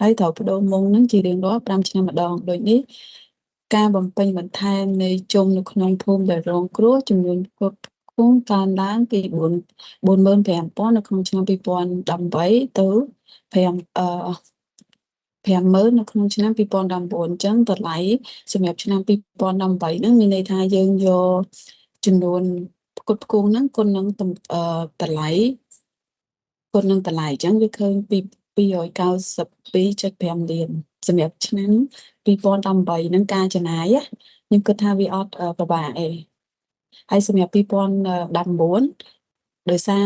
ហើយត្រូវប្ដូរមុងនឹងជារៀងរាល់5ឆ្នាំម្ដងដូចនេះការបំពេញបន្ថែមនៃជុំនៅក្នុងភូមិដែលរងគ្រោះចំនួនផ្គត់ផ្គង់កើនឡើងពី45000នៅក្នុងឆ្នាំ2018ទៅ5អឺ50000នៅក្នុងឆ្នាំ2019អញ្ចឹងតម្លៃសម្រាប់ឆ្នាំ2018ហ្នឹងមានន័យថាយើងយកចំនួនផ្គត់ផ្គង់ហ្នឹងគុណនឹងតម្លៃគុណនឹងតម្លៃអញ្ចឹងវាឃើញពី292.5លានសម្រាប់ឆ្នាំ2018ហ្នឹងការចំណាយខ្ញុំគិតថាវាអត់ពិបាកអីហើយសម្រាប់2019ដោយសារ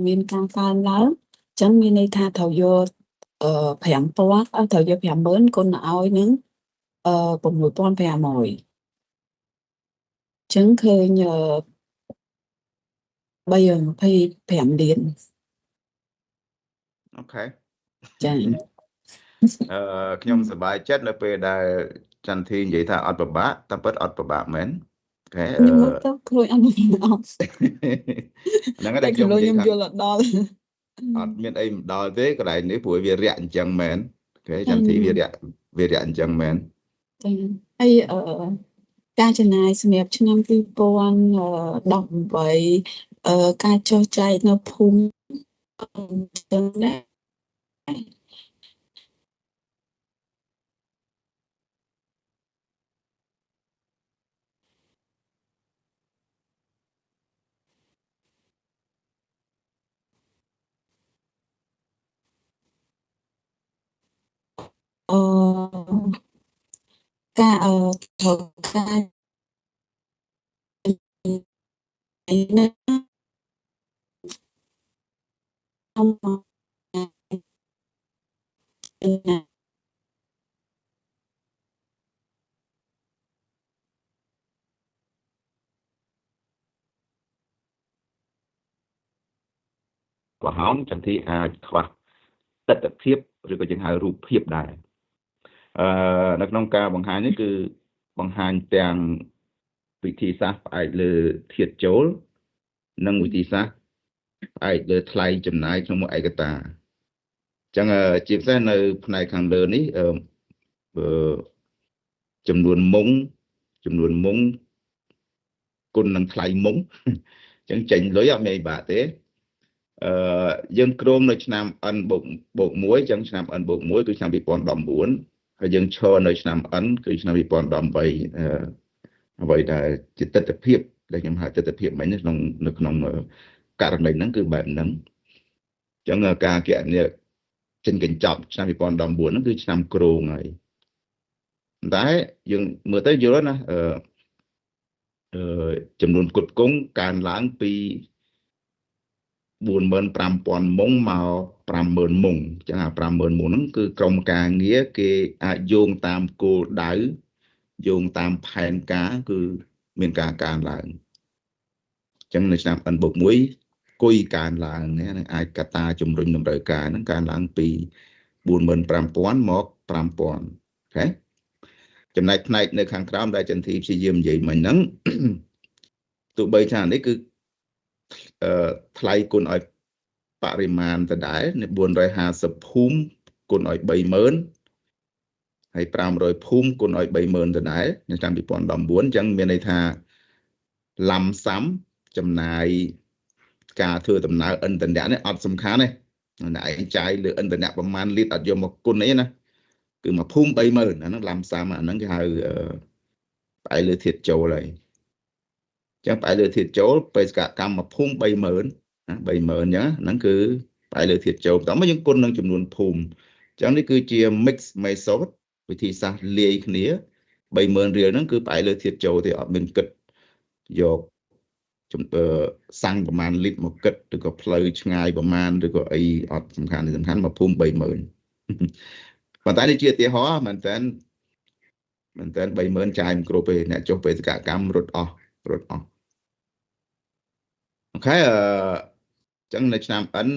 មានការកើនឡើងអញ្ចឹងមានន័យថាត្រូវយក5000ត្រូវយក50000គុណឲ្យនឹង6500អញ្ចឹងឃើញ325លាន OK ចា ខ្ញុំសប្បាយចិត្តនៅពេលដែលចន្ទធីនិយាយថាអត់ពិបាកតាមពិតអត់ពិបាកមែន OK ខ្ញុំមើលទៅឃើញអត់អត់ ហ្នឹងហើយខ្ញុំ ខ្ញុំយល់អត់ដល់ អត់មានអីមិនដល់ទេកន្លែងនេះព្រោះវារាក់អញ្ចឹងមែន OK ចន្ទធីវារាក់អញ្ចឹងមែន ចាហើយអឺការចំណាយសម្រាប់ឆ្នាំ2018អឺការចុះចែកនៅភូមិអញ្ចឹងដែរអឺការអឺត្រូវការណា ប្រហោងចន្ទធីអាចខ្វះទស្សនភាពឬក៏យើងហៅរូបភាពដែរអឺនៅក្នុងការបង្ហាញនេះគឺបង្ហាញទាំងវិធីសាស្ត្រផ្អែកលើធាតុចូលនិងវិធីសាស្ត្រផ្អែកលើថ្លៃចំណាយក្នុងមួយឯកតាអញ្ចឹងជាពិសេសនៅផ្នែកខាងលើនេះអឺចំនួនមុងចំនួនមុងគុណនឹងថ្លៃមុងអញ្ចឹងចេញលុយអត់មានអីបាក់ទេអឺយើងគ្រោងនៅឆ្នាំ n បូកបូក1អញ្ចឹងឆ្នាំ n បូក1គឺឆ្នាំ2019ហើយយើងឈរនៅឆ្នាំ n គឺឆ្នាំ2018អឺអ្វីដែលជាទស្សនភាពដែលខ្ញុំហៅទស្សនភាពមិញក្នុងនៅក្នុងករណីហ្នឹងគឺបែបហ្នឹងអញ្ចឹងការគណនាចេញកញ្ចប់ឆ្នាំ2019ហ្នឹងគឺឆ្នាំគ្រោងហើយតែយើងមើលទៅយល់ណាអឺចំនួនផ្គត់ផ្គង់កើនឡើងពី45000មុងមក50000មុងអញ្ចឹងអា50000មុងហ្នឹងគឺក្រុមការងារគេអាចយោងតាមគោលដៅយោងតាមផែនការគឺមានការកើនឡើងអញ្ចឹងនៅឆ្នាំ N បូក1គុយកើនឡើងនេះអាចកត្តាជំរុញតម្រូវការហ្នឹងកើនឡើងពី45000មក5000 OK ចំណែកផ្នែកនៅខាងក្រោមដែលចន្ទធីព្យាយាមនិយាយមិញហ្នឹងទោះបីថានេះគឺអឺថ្លៃគុណឲ្យបរិមាណដដែលនៅ450ភូមិគុណឲ្យ30000ហើយ500ភូមិគុណឲ្យ30000ដដែលនៅឆ្នាំ2019អញ្ចឹងមានន័យថាឡាំសាំចំណាយការធ្វើដំណើរឥន្ធនៈនេះអត់សំខាន់ទេអ្នកឯងចាយលើឥន្ធនៈប្រមាណលីត្រអត់យកមកគុណអីណាគឺមួយភូមិ30000អាហ្នឹងឡាំសាំអាហ្នឹងគេហៅផ្អែកលើធាតុចូលហើយអញ្ចឹងផ្អែកលើធាតុចូលបេសកកម្មមួយភូមិ30000ណា30000អញ្ចឹងហ្នឹងគឺផ្អែកលើធាតុចូលបន្តមកយើងគុណនឹងចំនួនភូមិអញ្ចឹងនេះគឺជា mix method វិធីសាស្ត្រលាយគ្នា30000រៀលហ្នឹងគឺផ្អែកលើធាតុចូលទេអត់មានគិតយកសាំងប្រមាណលីត្រមកគិតឬក៏ផ្លូវឆ្ងាយប្រមាណឬក៏អីអត់សំខាន់ទេសំខាន់មកភូមិ30000ប៉ុន្តែនេះជាឧទាហរណ៍មែនតើមែនតើ30000ចាយមិនគ្រប់ទេអ្នកចុះបេសកកម្មរត់អស់រត់អស់ OK អញ្ចឹងនៅឆ្នាំ N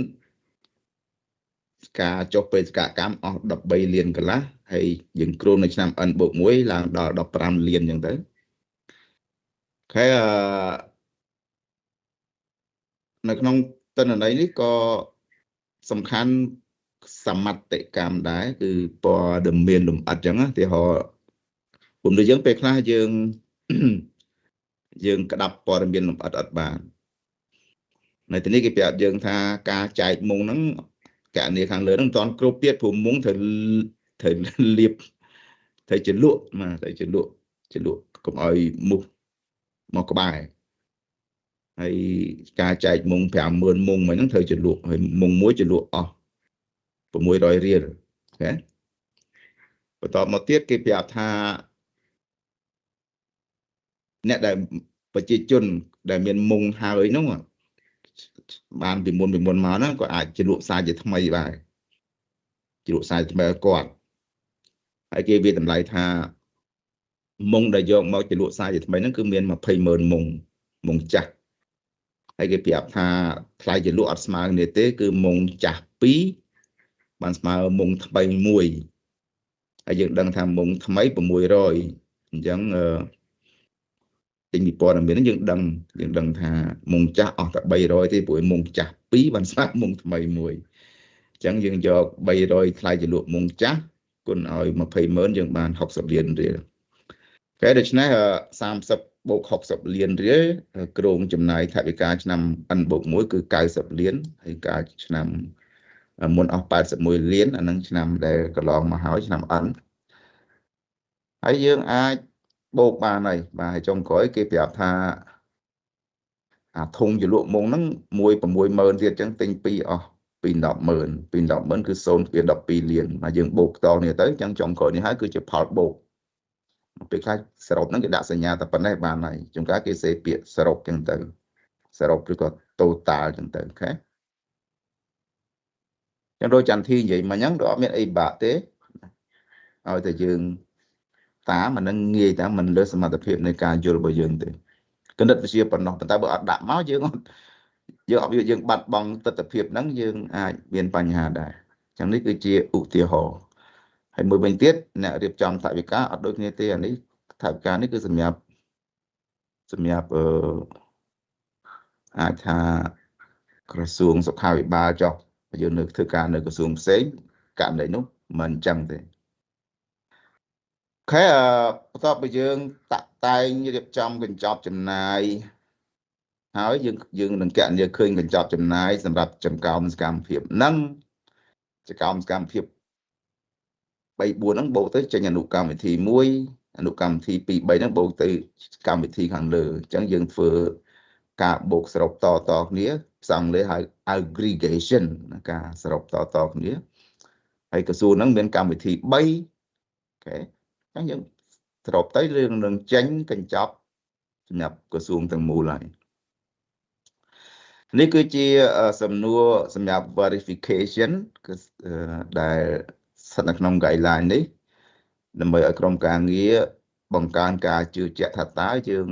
ការចុះបេសកកម្មអស់13លានកន្លះហើយយើងគ្រោងនៅឆ្នាំ N បូក1ឡើងដល់15លានអញ្ចឹងទៅ OK អឺនៅក្នុងទិន្នន័យនេះក៏សំខាន់ សមត្ថកម្មដែរគឺព័ត៌មានលម្អិតចឹងណាទីហោពុំដូចយើងពេលខ្លះយើងយើងក្តាប់ព័ត៌មានលម្អិតអត់បាននៅទីនេះគេប្រាប់យើងថាការចែកមុងហ្នឹងកណនីខាងលើហ្នឹងមិនតាន់គ្រប់ទៀតព្រោះមុងត្រូវត្រូវលៀបត្រូវជាលក់បាទត្រូវជាលក់ជាលក់កុំឲ្យមូសមកក្បែរហើយការចែកមុង50000មុងហ្នឹងត្រូវជាលក់ហើយមុងមួយជាលក់អស់600រៀលអូខេបន្តមកទៀតគេប្រាប់ថាអ្នកដែលប្រជាជនដែលមានមុងហើយហ្នឹងបានពីមុនមកហ្នឹងក៏អាចជ្រក់សាជាថ្មីដែរជ្រក់សាជាថ្មីឲ្យគាត់ហើយគេវាតម្លៃថាមុងដែលយកមកជ្រក់សាជាថ្មីហ្នឹងគឺមាន200,000មុងមុងចាស់ហើយគេប្រាប់ថាថ្លៃជ្រក់អត់ស្មើគ្នាទេគឺមុងចាស់2បានស្មើមុងថ្មី1ហើយយើងដឹងថាមុងថ្មី600អញ្ចឹងទិញពីព័ត៌មានហ្នឹងយើងដឹងថាមុងចាស់អស់តែ300ទេព្រោះមុងចាស់2បានស្មើមុងថ្មី1អញ្ចឹងយើងយក300ថ្លៃជាលក់មុងចាស់គុណឲ្យ200,000យើងបាន60លានរៀលគេដូច្នេះ30បូក60លានរៀលគ្រោងចំណាយថវិកាឆ្នាំ N បូក1គឺ90លានហើយកាលឆ្នាំមុនអស់81លានអានឹងឆ្នាំដែលកន្លងមកហើយឆ្នាំ N ហើយយើងអាចបូកបានហើយបាទហើយចុងក្រោយគេប្រាប់ថាអាធុងជាលក់មុងហ្នឹង1 60000ទៀតអញ្ចឹងទិញ2អស់2 100,000 2 100,000គឺ0.12លានបាទយើងបូកតនេះទៅអញ្ចឹងចុងក្រោយនេះហើយគឺជាផលបូកពេលខ្លះសរុបហ្នឹងគេដាក់សញ្ញាតែប៉ុណ្ណេះបានហើយជួនកាលគេសេពាក្យសរុបអញ្ចឹងទៅសរុបឬក៏ total អញ្ចឹងទៅអូខេចឹងដូចចន្ទធីនិយាយមិញហ្នឹងក៏អត់មានអីបាក់ទេឲ្យតែយើងតាមអានឹងងាយតាមមិនលើសមត្ថភាពនៃការយល់របស់យើងទេគណិតវិទ្យាប៉ុណ្ណោះប៉ុន្តែបើអត់ដាក់មកយើងអត់យើងបាត់បង់ទស្សនវិជ្ជាហ្នឹងយើងអាចមានបញ្ហាដែរចឹងនេះគឺជាឧទាហរណ៍ហើយមួយវិញទៀតអ្នករៀបចំថវិកាអត់ដូចគ្នាទេអានេះថវិកានេះគឺសម្រាប់អាចថាក្រសួងសុខាភិបាលចុះយើងនៅធ្វើការនៅក្រសួងផ្សេងករណីនោះមិនអញ្ចឹងទេខេបន្ទាប់ពីយើងតាក់តែងរៀបចំកញ្ចប់ចំណាយហើយយើងនឹងកណនីឃើញកញ្ចប់ចំណាយសម្រាប់ចង្កោមសកម្មភាពហ្នឹងចង្កោមសកម្មភាព3 4ហ្នឹងបូកទៅចេញអនុកម្មវិធី1អនុកម្មវិធី2 3ហ្នឹងបូកទៅកម្មវិធីខាងលើអញ្ចឹងយើងធ្វើការបូកសរុបតគ្នាផ្សំលើហៅ aggregation ការសរុបតគ្នាហើយក្រសួងហ្នឹងមានកម្មវិធី3អូខេអញ្ចឹងយើងសរុបទៅរឿងនឹងចេញកញ្ចប់សម្រាប់ក្រសួងទាំងមូលហើយនេះគឺជាសំណួរសម្រាប់ verification គឺដែលស្ថិតនៅក្នុង guideline នេះដើម្បីឲ្យក្រុមការងារបង្កើនការជឿជាក់ថាតើយើង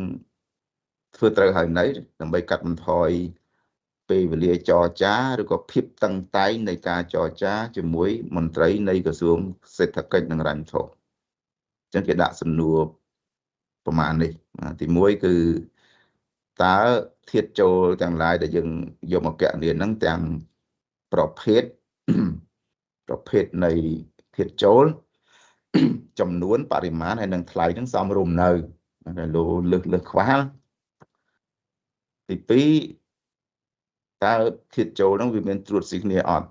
ធ្វើត្រូវហើយនៅដើម្បីកាត់បន្ថយពេលវេលាចរចាឬក៏ភាពតឹងតែងនៃការចរចាជាមួយមន្ត្រីនៃក្រសួងសេដ្ឋកិច្ចនិងហិរញ្ញវត្ថុចឹងគេដាក់សំណួរប្រមាណនេះទី1គឺតើធាតុចូលទាំងឡាយដែលយើងយកមកកណនាហ្នឹងទាំងប្រភេទនៃធាតុចូលចំនួនបរិមាណហើយនិងថ្លៃហ្នឹងសមរម្យនៅតែលោលើសខ្វះទី2តើធាតុចូលហ្នឹងវាមានត្រួតស៊ីគ្នាអត់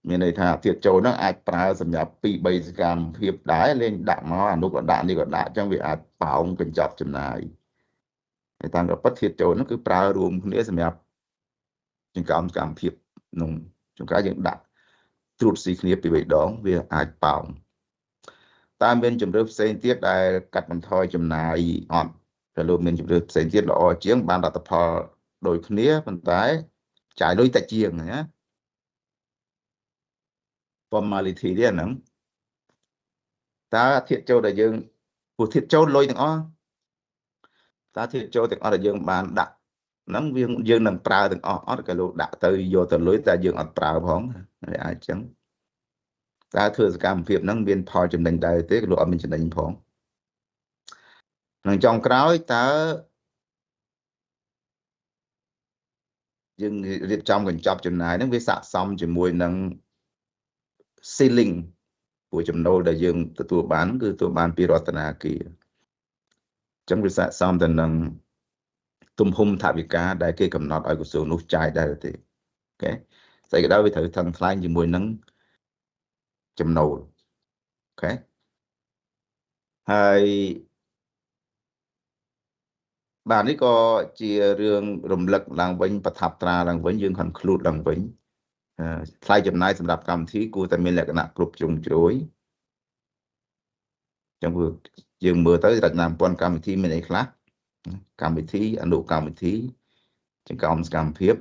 មានន័យថាធាតុចូលហ្នឹងអាចប្រើសម្រាប់2 3សកម្មភាពដែរលេងដាក់មកអានោះក៏ដាក់នេះក៏ដាក់អញ្ចឹងវាអាចប៉ោងកញ្ចប់ចំណាយហើយតាមពិតធាតុចូលហ្នឹងគឺប្រើរួមគ្នាសម្រាប់ចង្កោមសកម្មភាពក្នុងជួនកាលយើងដាក់ត្រួតស៊ីគ្នាពី3ដងវាអាចប៉ោងតើមានជំរឿផ្សេងទៀតដែលកាត់បន្ថយចំណាយអត់តែលោកមានជំរឿផ្សេងទៀតល្អជាងបានលទ្ធផលដូចគ្នាប៉ុន្តែចាយលុយតិចជាងណា formality ទេអាហ្នឹងតើធាតុចូលដែលយើងព្រោះធាតុចូលលុយទាំងអស់តើធាតុចូលទាំងអស់ដែលយើងបានដាក់ហ្នឹងវាយើងនឹងប្រើទាំងអស់អត់ក៏លោកដាក់ទៅយកទៅលុយតែយើងអត់ប្រើផងវាអាចចឹងតើធ្វើសកម្មភាពហ្នឹងមានផលចំណេញដែរទេក៏លោកអត់មានចំណេញផងនឹងចុងក្រោយតើយើងរៀបចំកញ្ចប់ចំណាយហ្នឹងវាស័ក្តិសមជាមួយនឹង ceiling ព្រោះចំណូលដែលយើងទទួលបានគឺទទួលបានពីរដ្ឋាភិបាលអញ្ចឹងវាស័ក្តិសមទៅនឹងទំហំថវិកាដែលគេកំណត់ឲ្យក្រសួងនោះចាយដែរទេ OK ស្អីក៏ដោយវាត្រូវថឹងថ្លែងជាមួយនឹងចំណូល OK ហើយបាទនេះក៏ជារឿងរំលឹកឡើងវិញប្រថាប់ត្រាឡើងវិញយើង conclude ឡើងវិញថ្លៃចំណាយសម្រាប់កម្មវិធីគួរតែមានលក្ខណៈគ្រប់ជ្រុងជ្រោយចឹងគឺយើងមើលទៅរចនាសម្ព័ន្ធកម្មវិធីមានអីខ្លះកម្មវិធីអនុកម្មវិធីចង្កោមសកម្មភាព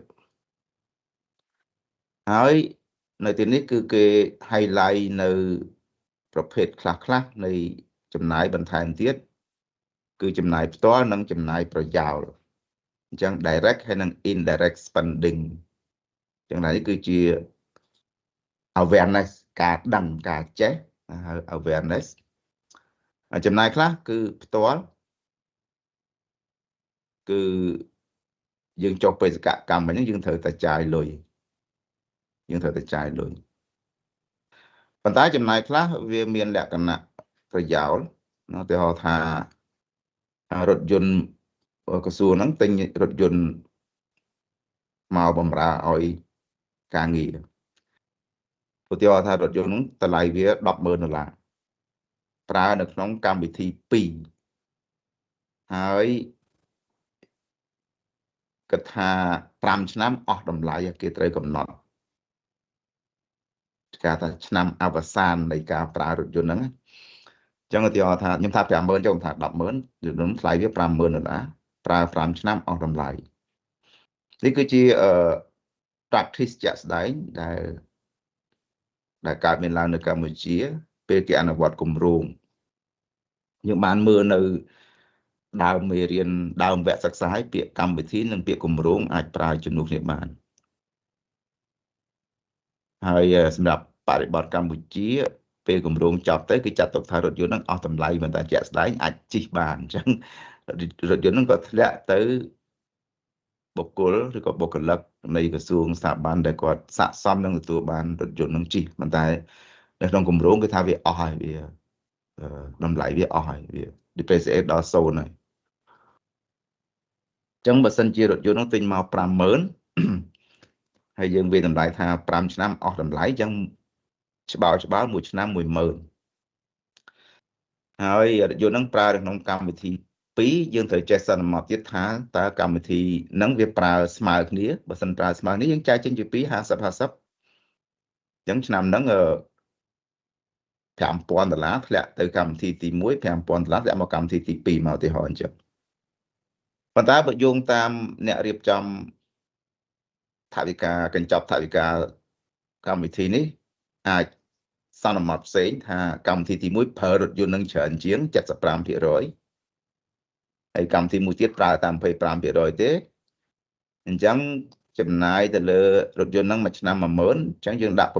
ហើយនៅទីនេះគឺគេ highlight នៅប្រភេទខ្លះខ្លះនៃចំណាយបន្ថែមទៀតគឺចំណាយផ្ទាល់និងចំណាយប្រយោលអញ្ចឹង direct ហើយនិង indirect spending អញ្ចឹងនេះគឺជា awareness ការដឹងការចេះហៅ awareness ចំណាយខ្លះគឺផ្ទាល់គឺយើងចុះបេសកកម្មវិញយើងត្រូវតែចាយលុយយើងត្រូវតែចាយលុយប៉ុន្តែចំណាយខ្លះវាមានលក្ខណៈប្រយោលឧទាហរណ៍ថារថយន្តក្រសួងហ្នឹងទិញរថយន្តមកបម្រើឲ្យការងារឧទាហរណ៍ថារថយន្តហ្នឹងតម្លៃវា100,000ដុល្លារប្រើនៅក្នុងកម្មវិធី2ហើយគិតថា5ឆ្នាំអស់តម្លៃគេត្រូវកំណត់គេថាឆ្នាំអវសាននៃការប្រើរថយន្តហ្នឹងអញ្ចឹងឧទាហរណ៍ថាខ្ញុំថា50000ចុះខ្ញុំថា100,000រថយន្តថ្លៃវា50000ដុល្លារប្រើ5ឆ្នាំអស់តម្លៃនេះគឺជា practice ជាក់ស្ដែងដែលកើតមានឡើងនៅកម្ពុជាពេលគេអនុវត្តគម្រោងយើងបានមើលនៅដើមមេរៀនដើមវគ្គសិក្សាឲ្យពាក្យកម្មវិធីនិងពាក្យគម្រោងអាចប្រើជំនួសគ្នាបានហើយសម្រាប់បរិបទកម្ពុជាពេលគម្រោងចប់ទៅគឺចាត់ទុកថារថយន្តហ្នឹងអស់តម្លៃមិនតែជាក់ស្ដែងអាចជិះបានអញ្ចឹងរថយន្តហ្នឹងក៏ធ្លាក់ទៅបុគ្គលឬក៏បុគ្គលិកនៃក្រសួងស្ថាប័នដែលគាត់ស័ក្តិសមនឹងទទួលបានរថយន្តហ្នឹងជិះប៉ុន្តែនៅក្នុងគម្រោងគឺថាវាអស់ហើយវាតម្លៃវាអស់ហើយវា depreciate ដល់0ហើយអញ្ចឹងបើសិនជារថយន្តហ្នឹងទិញមក50000ហើយយើងវាតម្លៃថា5ឆ្នាំអស់តម្លៃអញ្ចឹងច្បាល់ច្បាល់មួយឆ្នាំ10000ហើយរថយន្តហ្នឹងប្រើនៅក្នុងកម្មវិធី2យើងត្រូវចេះសន្មតទៀតថាតើកម្មវិធីហ្នឹងវាប្រើស្មើគ្នាបើសិនប្រើស្មើគ្នាយើងចែកចេញជា2 50 50អញ្ចឹងឆ្នាំហ្នឹង5000ដុល្លារធ្លាក់ទៅកម្មវិធីទី1 5000ដុល្លារធ្លាក់មកកម្មវិធីទី2មកឧទាហរណ៍អញ្ចឹងប៉ុន្តែបើយោងតាមអ្នករៀបចំថវិកាកញ្ចប់ថវិកាកម្មវិធីនេះអាចសន្មតផ្សេងថាកម្មវិធីទី1ប្រើរថយន្តនឹងច្រើនជាង75%ហើយកម្មវិធីមួយទៀតប្រើតាម25%ទេអញ្ចឹងចំណាយទៅលើរថយន្តហ្នឹងមួយឆ្នាំ10000អញ្ចឹងយើងដាក់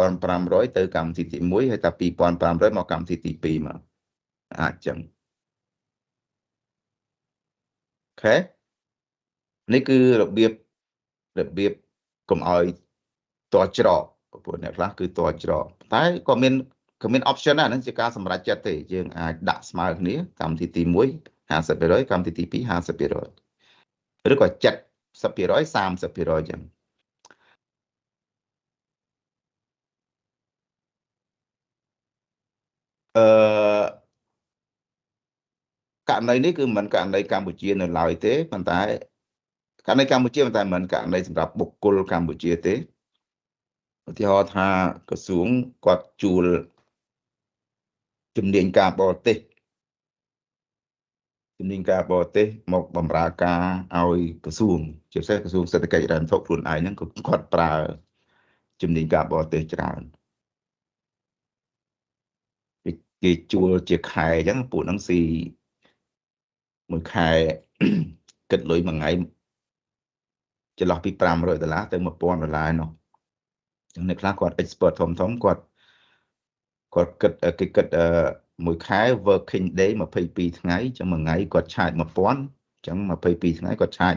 7500ទៅកម្មវិធីទី1ហើយតែ2500មកកម្មវិធីទី2មកអាចអញ្ចឹង OK នេះគឺរបៀបកុំឲ្យតច្រកព្រោះអ្នកខ្លះគឺតច្រកតែក៏មាន option ដែរហ្នឹងជាការសម្រេចចិត្តទេយើងអាចដាក់ស្មើគ្នាកម្មវិធីទី1 50%កម្មវិធីទី2 50%ឬក៏70% 30%អញ្ចឹងអឺករណីនេះគឺមិនករណីកម្ពុជានៅឡើយទេប៉ុន្តែករណីកម្ពុជាប៉ុន្តែមិនករណីសម្រាប់បុគ្គលកម្ពុជាទេឧទាហរណ៍ថាក្រសួងគាត់ជួលជំនាញការបរទេសជំនាញការបរទេសមកបម្រើការឲ្យក្រសួងជាពិសេសក្រសួងសេដ្ឋកិច្ចហិរញ្ញវត្ថុខ្លួនឯងហ្នឹងក៏គាត់ប្រើជំនាញការបរទេសច្រើនគេជួលជាខែអញ្ចឹងពួកហ្នឹងស៊ីមួយខែគិតលុយមួយថ្ងៃចន្លោះពី500ដុល្លារទៅ1000ដុល្លារនោះអញ្ចឹងអ្នកខ្លះគាត់ expert ធំធំគាត់គិតគេគិតមួយខែ working day 22ថ្ងៃអញ្ចឹងមួយថ្ងៃគាត់ឆាច1000អញ្ចឹង22ថ្ងៃគាត់ឆាច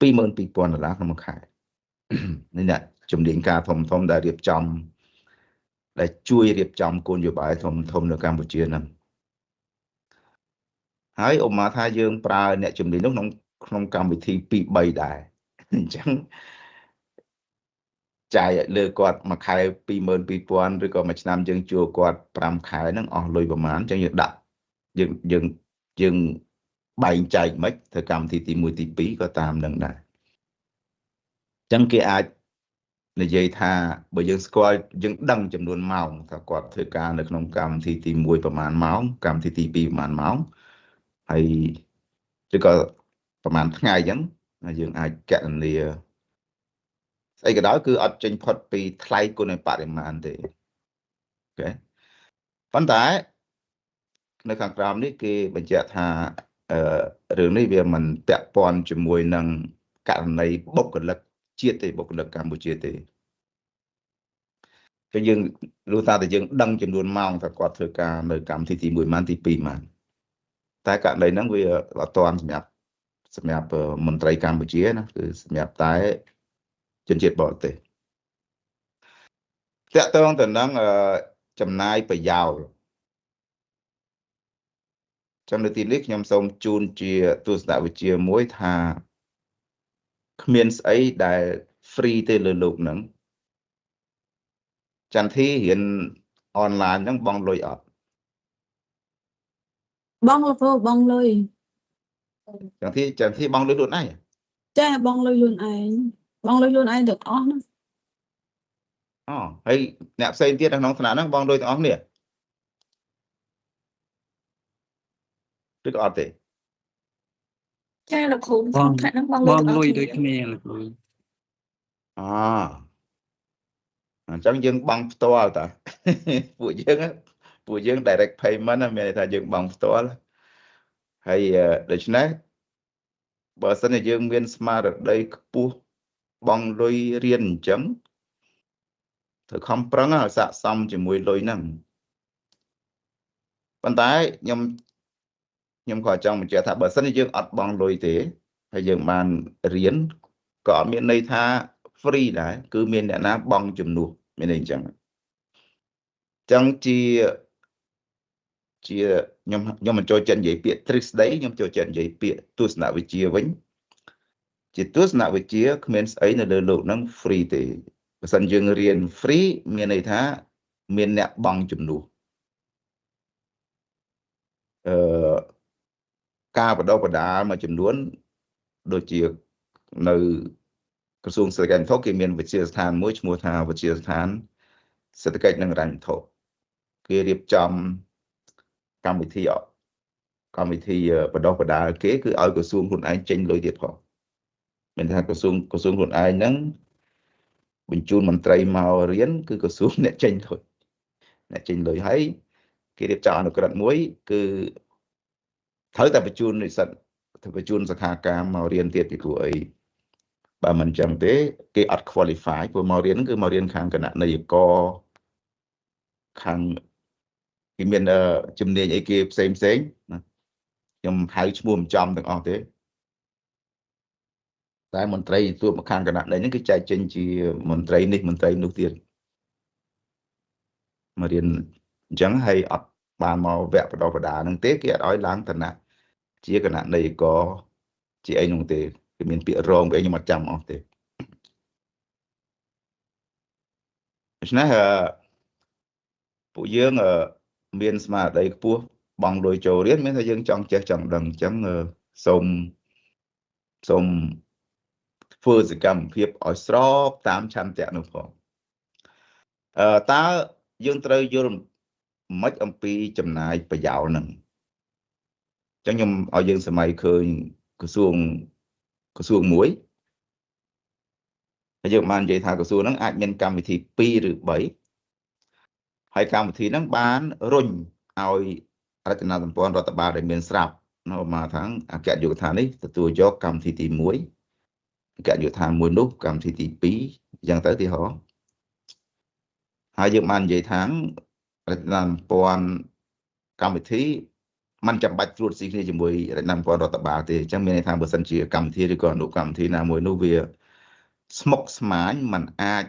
22000ដុល្លារក្នុងមួយខែនេះអ្នកជំនាញការធំធំដែលរៀបចំ ដែលជួយរៀបចំគោលនយោបាយធំធំនៅកម្ពុជាហ្នឹង ហើយឧបមាថាយើងប្រើអ្នកជំនាញនោះក្នុងកម្មវិធី2 3ដែរ អញ្ចឹងចាយលើគាត់មួយខែ22000 ឬក៏មួយឆ្នាំយើងជួលគាត់5ខែហ្នឹងអស់លុយប្រហែល អញ្ចឹងយើងដាក់យើងយើងយើងបែងចែកមិនធ្វើកម្មវិធីទី1ទី2ក៏តាមនឹងដែរ។ អញ្ចឹងគេអាចនិយាយថា បើយើងស្គាល់យើងដឹងចំនួនម៉ោងថាគាត់ធ្វើការនៅក្នុងកម្មវិធីទី1ប្រហែលម៉ោង កម្មវិធីទី2ប្រហែលម៉ោង ហើយឬក៏ប្រហែលថ្ងៃ អញ្ចឹងយើងអាចកណនាស្អីក៏ដោយ គឺអត់ចេញផុតពីថ្លៃគុណបរិមាណទេ។ អូខេ ប៉ុន្តែនៅខាងក្រោមនេះគេបញ្ជាក់ថា រឿងនេះវាមិនពាក់ព័ន្ធជាមួយនឹងករណីបុគ្គលិកជាតិទេ បុគ្គលិកកម្ពុជាទេ។ ចឹងយើងรู้ថាតែយើងដឹងចំនួនម៉ោងថាគាត់ធ្វើការនៅកម្មវិធីទី1ម៉ាន ទី2ម៉ាន តែករណីហ្នឹងវាអត់ទាន់សម្រាប់មន្ត្រីកម្ពុជាណា គឺសម្រាប់តែជនជាតិបរទេស។ តកតងទៅនឹងចំណាយប្រយោល ចំណុចទីនេះខ្ញុំសូមជូនជាទស្សនវិជ្ជាមួយថា គ្មានស្អីដែល free ទេលើលោកហ្នឹង។ ចន្ទធីរៀនអនឡាញហ្នឹងបងលុយអត់? បងលោកគ្រូ បងលុយ។ ចន្ទធី ចន្ទធីបងលុយខ្លួនឯង? ចា បងលុយខ្លួនឯង បងលុយខ្លួនឯងទាំងអស់ហ្នឹង។ អូ ហើយអ្នកផ្សេងទៀតនៅក្នុងថ្នាក់ហ្នឹងបងលុយទាំងអស់គ្នាឬក៏អត់ទេ? ចាលោកគ្រូ ក្នុងថ្នាក់ហ្នឹងបងលុយទាំងអស់គ្នាដូចគ្នាលោកគ្រូ។ អអញ្ចឹងយើងបង់ផ្ទាល់តា ពួកយើង direct payment មានន័យថាយើងបង់ផ្ទាល់ហើយ។ ដូច្នេះបើសិនជាយើងមានស្មារតីខ្ពស់បង់លុយរៀន អញ្ចឹងត្រូវខំប្រឹងឲ្យស័កសមជាមួយលុយហ្នឹង។ ប៉ុន្តែខ្ញុំក៏ចង់បញ្ជាក់ថា បើសិនជាយើងអត់បង់លុយទេ ហើយយើងបានរៀន ក៏អត់មានន័យថា free ដែរ គឺមានអ្នកណាបង់ជំនួស មានន័យអញ្ចឹង។ អញ្ចឹងជាជាខ្ញុំខ្ញុំមិនចូលចិត្តនិយាយពាក្យទ្រឹស្ដី ខ្ញុំចូលចិត្តនិយាយពាក្យទស្សនវិជ្ជាវិញ។ ជាទស្សនវិជ្ជា គ្មានស្អីនៅលើលោកហ្នឹង free ទេ។ បើសិនយើងរៀន free មានន័យថាមានអ្នកបង់ជំនួស។ អឺការបដិបដាលមួយចំនួន ដូចជានៅក្រសួងសេដ្ឋកិច្ចវត្ថុ គេមានវិទ្យាស្ថានមួយឈ្មោះថាវិទ្យាស្ថានសេដ្ឋកិច្ចនិងហិរញ្ញវត្ថុ គេរៀបចំកម្មវិធីបដិបដាលគេ គឺឲ្យក្រសួងខ្លួនឯងចេញលុយទៀតផង មានថាក្រសួងខ្លួនឯងហ្នឹងបញ្ជូនមន្ត្រីមករៀន គឺក្រសួងអ្នកចេញលុយ អ្នកចេញលុយ ហើយគេរៀបចំអនុក្រឹត្យមួយ គឺត្រូវតែបញ្ជូននិស្សិត ត្រូវបញ្ជូនសិក្ខាកាមមករៀនទៀត ពីព្រោះអីបើមិនចឹងទេគេអត់ qualify ព្រោះមករៀនគឺមករៀនខាងគណនេយ្យករ ខាងគេមានជំនាញអីគេផ្សេងផ្សេងណា ខ្ញុំហៅឈ្មោះមិនចំទាំងអស់ទេ តែមន្ត្រីទទួលមកខាងគណៈនេះគឺចែកចេញជាមន្ត្រីនេះមន្ត្រីនោះទៀតមករៀនអញ្ចឹង ហើយអត់បានមកវគ្គបដបដាហ្នឹងទេ គេអត់ឲ្យឡើងឋានៈជាគណៈនៃកជាអីនោះទេ គេមានពាក្យរងអីខ្ញុំអត់ចាំអស់ទេ។ ដូច្នេះពួកយើងមានស្មារតីខ្ពស់បង់លុយចូលរៀន មានថាយើងចង់ចេះចង់ដឹង អញ្ចឹងសូមធ្វើសកម្មភាពឲ្យស្របតាមឆន្ទៈនោះផង។ អឺតើយើងត្រូវយល់មិនអំពីចំណាយប្រយោលហ្នឹង? អញ្ចឹងខ្ញុំឲ្យយើងសម័យឃើញក្រសួងមួយ ហើយយើងបាននិយាយថាក្រសួងហ្នឹងអាចមានកម្មវិធី2ឬ3 ហើយកម្មវិធីហ្នឹងបានរុញឲ្យរចនាសម្ព័ន្ធរដ្ឋបាលដែលមានស្រាប់នៅមកថាអគ្គនាយកដ្ឋាននេះទទួលយកកម្មវិធីទី1 អគ្គនាយកដ្ឋានមួយនោះកម្មវិធីទី2 អញ្ចឹងទៅទីហោ។ ហើយយើងបាននិយាយថារចនាសម្ព័ន្ធកម្មវិធីมันចាំបាច់ត្រួតស៊ីគ្នាជាមួយរចនាសម្ព័ន្ធរដ្ឋបាលទេ។ អញ្ចឹងមានន័យថាបើសិនជាកម្មវិធីឬក៏អនុកម្មវិធីណាមួយនោះវាស្មុគស្មាញ มันអាច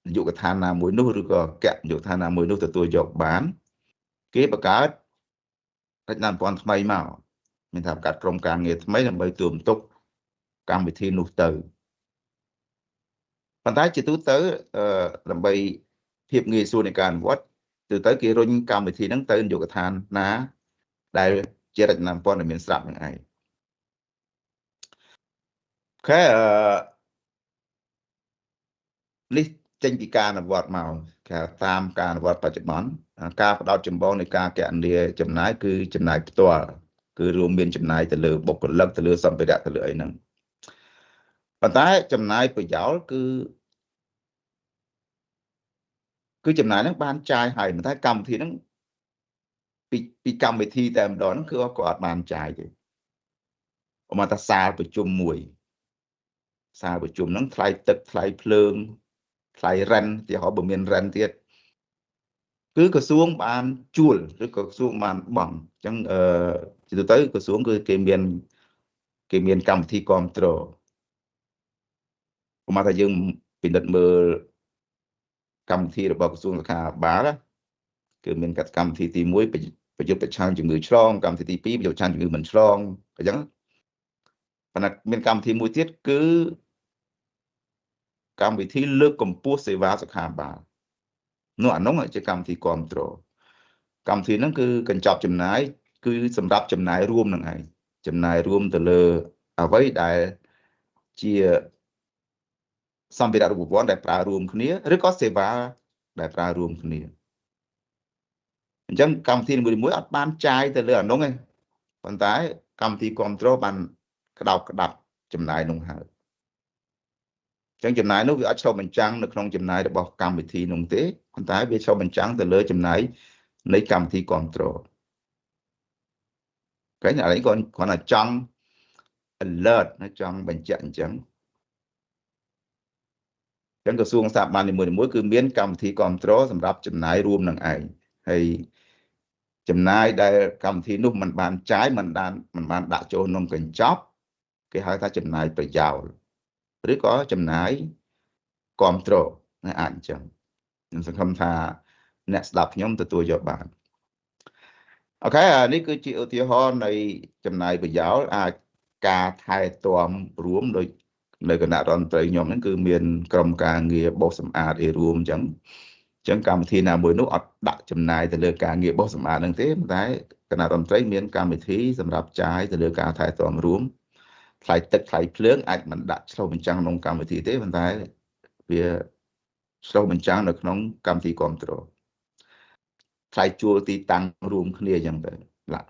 នាយកដ្ឋានណាមួយនោះឬក៏គណៈនាយកដ្ឋានណាមួយនោះទទួលយកបានគេបង្កើតរចនាសម្ព័ន្ធថ្មីមកមានថាបង្កើតក្រុមការងារថ្មីដើម្បីទទួលបន្ទុកកម្មវិធីនោះទៅប៉ុន្តែជាទូទៅដើម្បីភាពងាយស្រួលនៃការអនុវត្តទូទៅគេរុញកម្មវិធីហ្នឹងទៅនាយកដ្ឋានណាដែលជារចនាសម្ព័ន្ធដែលមានស្រាប់នឹងឯងអូខេនេះចេញពីការអនុវត្តមកគេតាមការអនុវត្តបច្ចុប្បន្នការផ្ដោតចម្បងនៃការកណនាចំណាយគឺចំណាយផ្ទាល់គឺរួមមានចំណាយទៅលើបុគ្គលិកទៅលើសម្ភារៈទៅលើអីហ្នឹងប៉ុន្តែចំណាយប្រយោលគឺចំណាយហ្នឹងបានចាយហើយប៉ុន្តែកម្មវិធីហ្នឹងពីកម្មវិធីតែម្ដងហ្នឹងគឺក៏អត់បានចាយទេឧបមាថាសាលប្រជុំមួយសាលប្រជុំហ្នឹងថ្លៃទឹកថ្លៃភ្លើងថ្លៃរ៉ិនទីហោបើមានរ៉ិនទៀតគឺក្រសួងបានជួលឬក៏ក្រសួងបានបង់អញ្ចឹងជាទូទៅក្រសួងគឺគេមានកម្មវិធីគ្រប់គ្រងឧបមាថាយើងពិនិត្យមើលកម្មវិធីរបស់ក្រសួងសុខាភិបាលគឺមានកម្មវិធីទី1ប្រយុទ្ធប្រឆាំងជំងឺឆ្លងកម្មវិធីទី2ប្រយុទ្ធប្រឆាំងជំងឺមិនឆ្លងអញ្ចឹងប៉ុន្តែមានកម្មវិធីមួយទៀតគឺកម្មវិធីលើកកម្ពស់សេវាសុខាភិបាលនោះអានោះជាកម្មវិធីគ្រប់គ្រងកម្មវិធីហ្នឹងគឺកញ្ចប់ចំណាយគឺសម្រាប់ចំណាយរួមនឹងឯងចំណាយរួមទៅលើអ្វីដែលជាសម្ភារៈរូបវន្តដែលប្រើរួមគ្នាឬក៏សេវាដែលប្រើរួមគ្នាអញ្ចឹងកម្មវិធីមួយៗអត់បានចាយទៅលើអានោះទេប៉ុន្តែកម្មវិធីគ្រប់គ្រងបានក្តោបក្តាប់ចំណាយនោះហើយអញ្ចឹងចំណាយនោះវាអត់ឆ្លុះបញ្ចាំងនៅក្នុងចំណាយរបស់កម្មវិធីនោះទេប៉ុន្តែវាឆ្លុះបញ្ចាំងទៅលើចំណាយនៃកម្មវិធីគ្រប់គ្រងគេអានេះគាត់គ្រាន់តែចង់ alert ណាចង់បញ្ជាក់អញ្ចឹងក្រសួងស្ថាប័ននីមួយៗគឺមានកម្មវិធីគ្រប់គ្រងសម្រាប់ចំណាយរួមនឹងឯងហើយចំណាយដែលកម្មវិធីនោះមិនបានចាយមិនបានដាក់ចូលក្នុងកញ្ចប់គេហៅថាចំណាយប្រយោលឬក៏ចំណាយគ្រប់គ្រងណាអាចអញ្ចឹងខ្ញុំសង្ឃឹមថាអ្នកស្ដាប់ខ្ញុំទទួលយកបានអូខេនេះគឺជាឧទាហរណ៍នៃចំណាយប្រយោលអាចការថែទាំរួមដោយនៅគណៈរដ្ឋមន្ត្រីខ្ញុំហ្នឹងគឺមានក្រុមការងារបោសសម្អាតអីរួមអញ្ចឹងកម្មវិធីណាមួយនោះអត់ដាក់ចំណាយទៅលើការងារបោសសម្អាតហ្នឹងទេប៉ុន្តែគណៈរដ្ឋមន្ត្រីមានកម្មវិធីសម្រាប់ចាយទៅលើការថែទាំរួមថ្លៃទឹកថ្លៃភ្លើងអាចមិនដាក់ឆ្លុះបញ្ចាំងក្នុងកម្មវិធីទេប៉ុន្តែវាឆ្លុះបញ្ចាំងនៅក្នុងកម្មវិធីគ្រប់គ្រងថ្លៃជួលទីតាំងរួមគ្នាអញ្ចឹងទៅឡា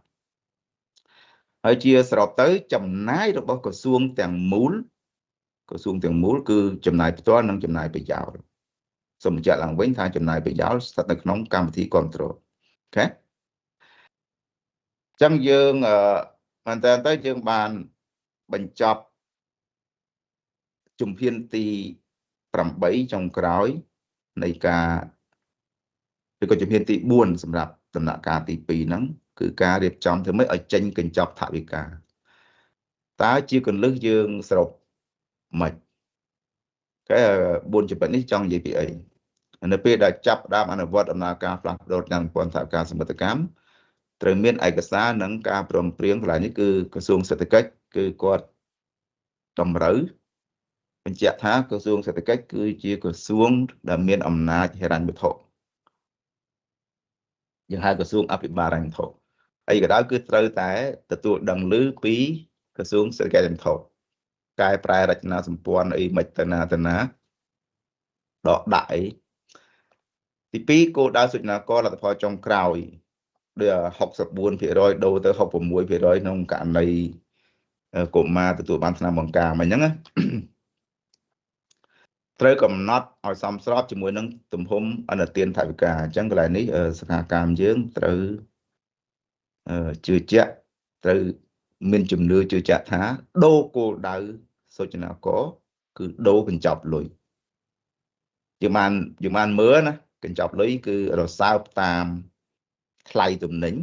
ហើយជាសរុបទៅចំណាយរបស់ក្រសួងទាំងមូលក្រសួងទាំងមូលគឺចំណាយផ្ទាល់និងចំណាយប្រយោលសូមបញ្ជាក់ឡើងវិញថាចំណាយប្រយោលស្ថិតនៅក្នុងកម្មវិធីគ្រប់គ្រងអូខេអញ្ចឹងយើងមែនតើទៅយើងបានបញ្ចប់ជំហានទី8ចុងក្រោយនៃការឬក៏ជំហានទី4សម្រាប់ដំណាក់កាលទី2ហ្នឹងគឺការរៀបចំធ្វើម៉េចឲ្យចេញកញ្ចប់ថវិកាតើជាកលឹះយើងសរុបម៉េចគេ4ចំណុចនេះចង់និយាយពីអីនៅពេលដែលចាប់ផ្ដើមអនុវត្តដំណើរការផ្លាស់ប្ដូរតាមប្រព័ន្ធថវិកាសមិទ្ធកម្មត្រូវមានឯកសារនិងការព្រមព្រៀងកន្លែងនេះគឺក្រសួងសេដ្ឋកិច្ចគឺគាត់តម្រូវបញ្ជាក់ថាក្រសួងសេដ្ឋកិច្ចគឺជាក្រសួងដែលមានអំណាចហិរញ្ញវត្ថុយើងហៅក្រសួងអភិបាលហិរញ្ញវត្ថុអីក៏ដោយគឺត្រូវតែទទួលដឹងឮពីក្រសួងសេដ្ឋកិច្ចហិរញ្ញវត្ថុកែប្រែរចនាសម្ព័ន្ធអីមិនទៅណាទៅណាដកដាក់អីទី2គោលដៅសូចនាករលទ្ធផលចុងក្រោយដូច64%ដូរទៅ66%ក្នុងករណីកុមារទទួលបានថ្នាំបង្ការអញ្ចឹងណាត្រូវកំណត់ឲ្យសមស្របជាមួយនឹងទំហំអនុទានថវិកាអញ្ចឹងកន្លែងនេះសិក្ខាកាមយើងត្រូវជឿជាក់ត្រូវមានជំនឿជឿជាក់ថាដូរគោលដៅសូចនាករគឺដូរកញ្ចប់លុយយើងបានមើលណាកញ្ចប់លុយគឺរសើបតាមថ្លៃទំនិញ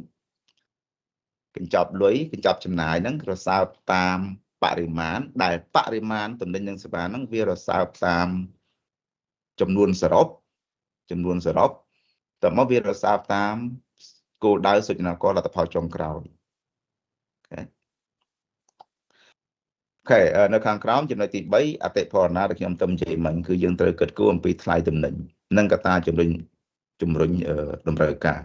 កញ្ចប់លុយកញ្ចប់ចំណាយហ្នឹងរសើបតាមបរិមាណដែលបរិមាណទំនិញនិងសេវាហ្នឹងវារសើបតាម ចំនួនសរុបចំនួនសរុបតើមកវារក្សាតាមគោលដៅសូចនាករលទ្ធផលចុងក្រោយអូខេនៅខាងក្រោមចំណុចទី3អតិផរណាដែលខ្ញុំទំនិយាយមិញគឺយើងត្រូវគិតគូរអំពីថ្លៃទំនិញនិងកត្តាជំរុញតម្រូវការ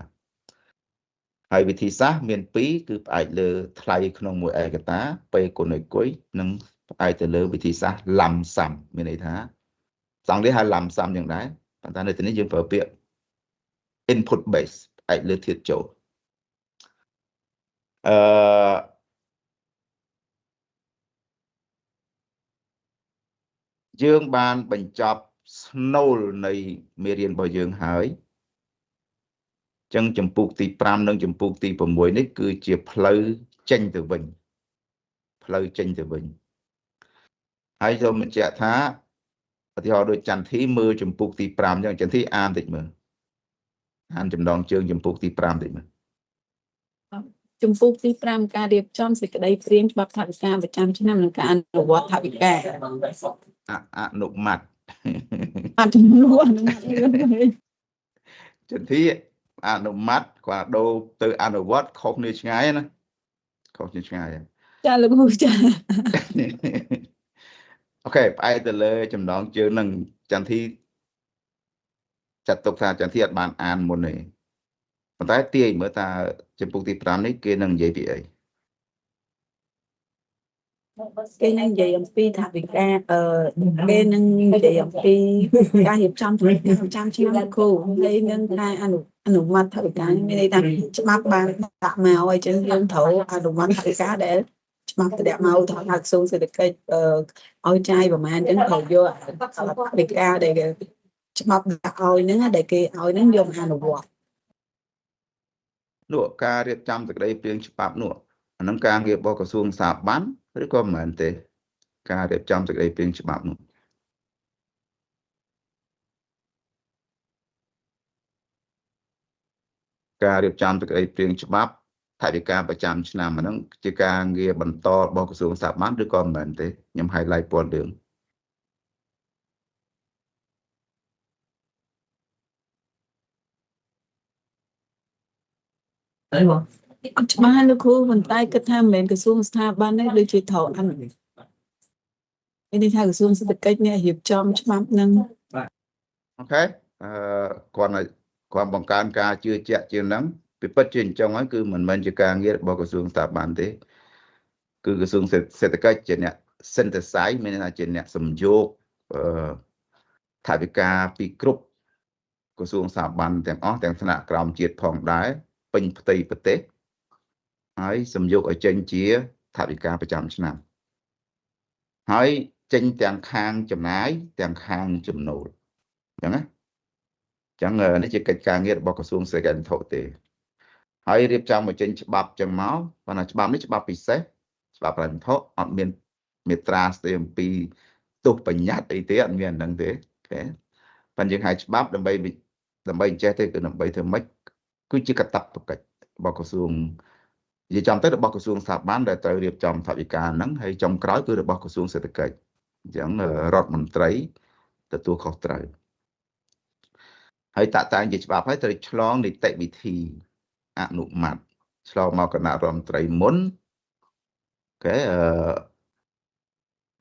ហើយវិធីសាស្ត្រមាន2គឺផ្អែកលើថ្លៃក្នុងមួយឯកតា P គុណគុយនិងផ្អែកទៅលើវិធីសាស្ត្រឡាំសាំមានន័យថាសង់នេះហៅឡាំសាំយ៉ាងដែរប៉ុន្តែនៅទីនេះយើងប្រើពាក្យ input base ផ្អែកលើធាតុចូលអឺយើងបានបញ្ចប់ស្នូលនៃមេរៀនរបស់យើងហើយចឹងចម្ពោះទី5និងចម្ពោះទី6នេះគឺជាផ្លូវចេញទៅវិញផ្លូវចេញទៅវិញហើយសូមបញ្ជាក់ថាឧទាហរណ៍ដូចចន្ទធីមើលចម្ពោះទី5ចឹងចន្ទធីអានតិចមើលអានចំណងជើងចម្ពោះទី5តិចមើលចម្ពោះទី5ការរៀបចំសេចក្តីព្រាងច្បាប់ថវិកាប្រចាំឆ្នាំនិងការអនុវត្តថវិកាអនុម័តអត់ចំនួនអនុម័តលឿនពេកចន្ទធីអនុម័តគាត់ដូរទៅអនុវត្តខុសគ្នាឆ្ងាយណាខុសគ្នាឆ្ងាយចាលោកគ្រូចាអូខេផ្អែកទៅលើចំណងជើងនឹងចន្ទធីចាត់ទុកថាចន្ទធីអត់បានអានមុនទេប៉ុន្តែទាយមើលថាចំពោះទី5នេះគេនឹងនិយាយពីអីគេនឹងនិយាយអំពីថវិកាគេនឹងនិយាយអំពីការរៀបចំប្រចាំឆ្នាំគ្រូហើយនឹងការអនុម័តថវិកាមានន័យថាច្បាប់បានដាក់មកហើយចឹងយើងត្រូវអនុម័តថវិកាដែលច្បាប់ដាក់មកថាក្រសួងសេដ្ឋកិច្ចឲ្យចាយប្រមាណចឹងត្រូវយកថវិកាដែលច្បាប់ដាក់ឲ្យហ្នឹងដែលគេឲ្យហ្នឹងយកមកអនុវត្តនោះការរៀបចំសេចក្តីព្រាងច្បាប់នោះអានឹងការងាររបស់ក្រសួងស្ថាប័នឬក៏មិនមែនទេការរៀបចំសេចក្តីព្រាងច្បាប់នោះការរៀបចំសេចក្តីព្រាងច្បាប់ថវិកាប្រចាំឆ្នាំអាហ្នឹងជាការងារបន្តរបស់ក្រសួងស្ថាប័នឬក៏មិនមែនទេខ្ញុំ highlight ព័ត៌មានអីបងអត់ច្បាស់លោកគ្រូប៉ុន្តែគិតថាមិនមែនក្រសួងស្ថាប័នទេដូចជាត្រូវអនុនេះថាក្រសួងសេដ្ឋកិច្ចអ្នករៀបចំច្បាប់នឹងអូខេគាត់បង្កើនការជឿជាក់ជាងហ្នឹងពីពិតជាអញ្ចឹងហើយគឺមិនមែនជាការងាររបស់ក្រសួងស្ថាប័នទេគឺក្រសួងសេដ្ឋកិច្ចជាអ្នក synthesize មានន័យថាជាអ្នកសំយោគថវិកាពីគ្រប់ក្រសួងស្ថាប័នទាំងអស់ទាំងថ្នាក់ក្រោមជាតិផងដែរពេញផ្ទៃប្រទេសហើយសំយោគឲ្យចេញជាថវិកាប្រចាំឆ្នាំហើយចេញទាំងខាងចំណាយទាំងខាងចំណូលអញ្ចឹងណាអញ្ចឹងនេះជាកិច្ចការងាររបស់ក្រសួងសេដ្ឋកិច្ចវត្ថុទេហើយរៀបចំមកចេញច្បាប់ចឹងមកប៉ុន្តែច្បាប់នេះច្បាប់ពិសេសច្បាប់ហិរញ្ញវត្ថុអត់មានមាត្រាស្ដីអំពីទោសបញ្ញត្តិអីទេអត់មានអាហ្នឹងទេអូខេប៉ុន្តែយើងហៅច្បាប់ដើម្បីអញ្ចេះទេគឺដើម្បីធ្វើម៉េចគឺជាកាតព្វកិច្ចរបស់ក្រសួងនិយាយចំទៅរបស់ក្រសួងស្ថាប័នដែលត្រូវរៀបចំថវិកាហ្នឹងហើយចុងក្រោយគឺរបស់ក្រសួងសេដ្ឋកិច្ចអញ្ចឹងរដ្ឋមន្ត្រីទទួលខុសត្រូវហើយតាក់តែងជាច្បាប់ហើយត្រូវឆ្លងនីតិវិធីអនុម័តឆ្លងមកគណៈរដ្ឋមន្ត្រីមុនអូខេ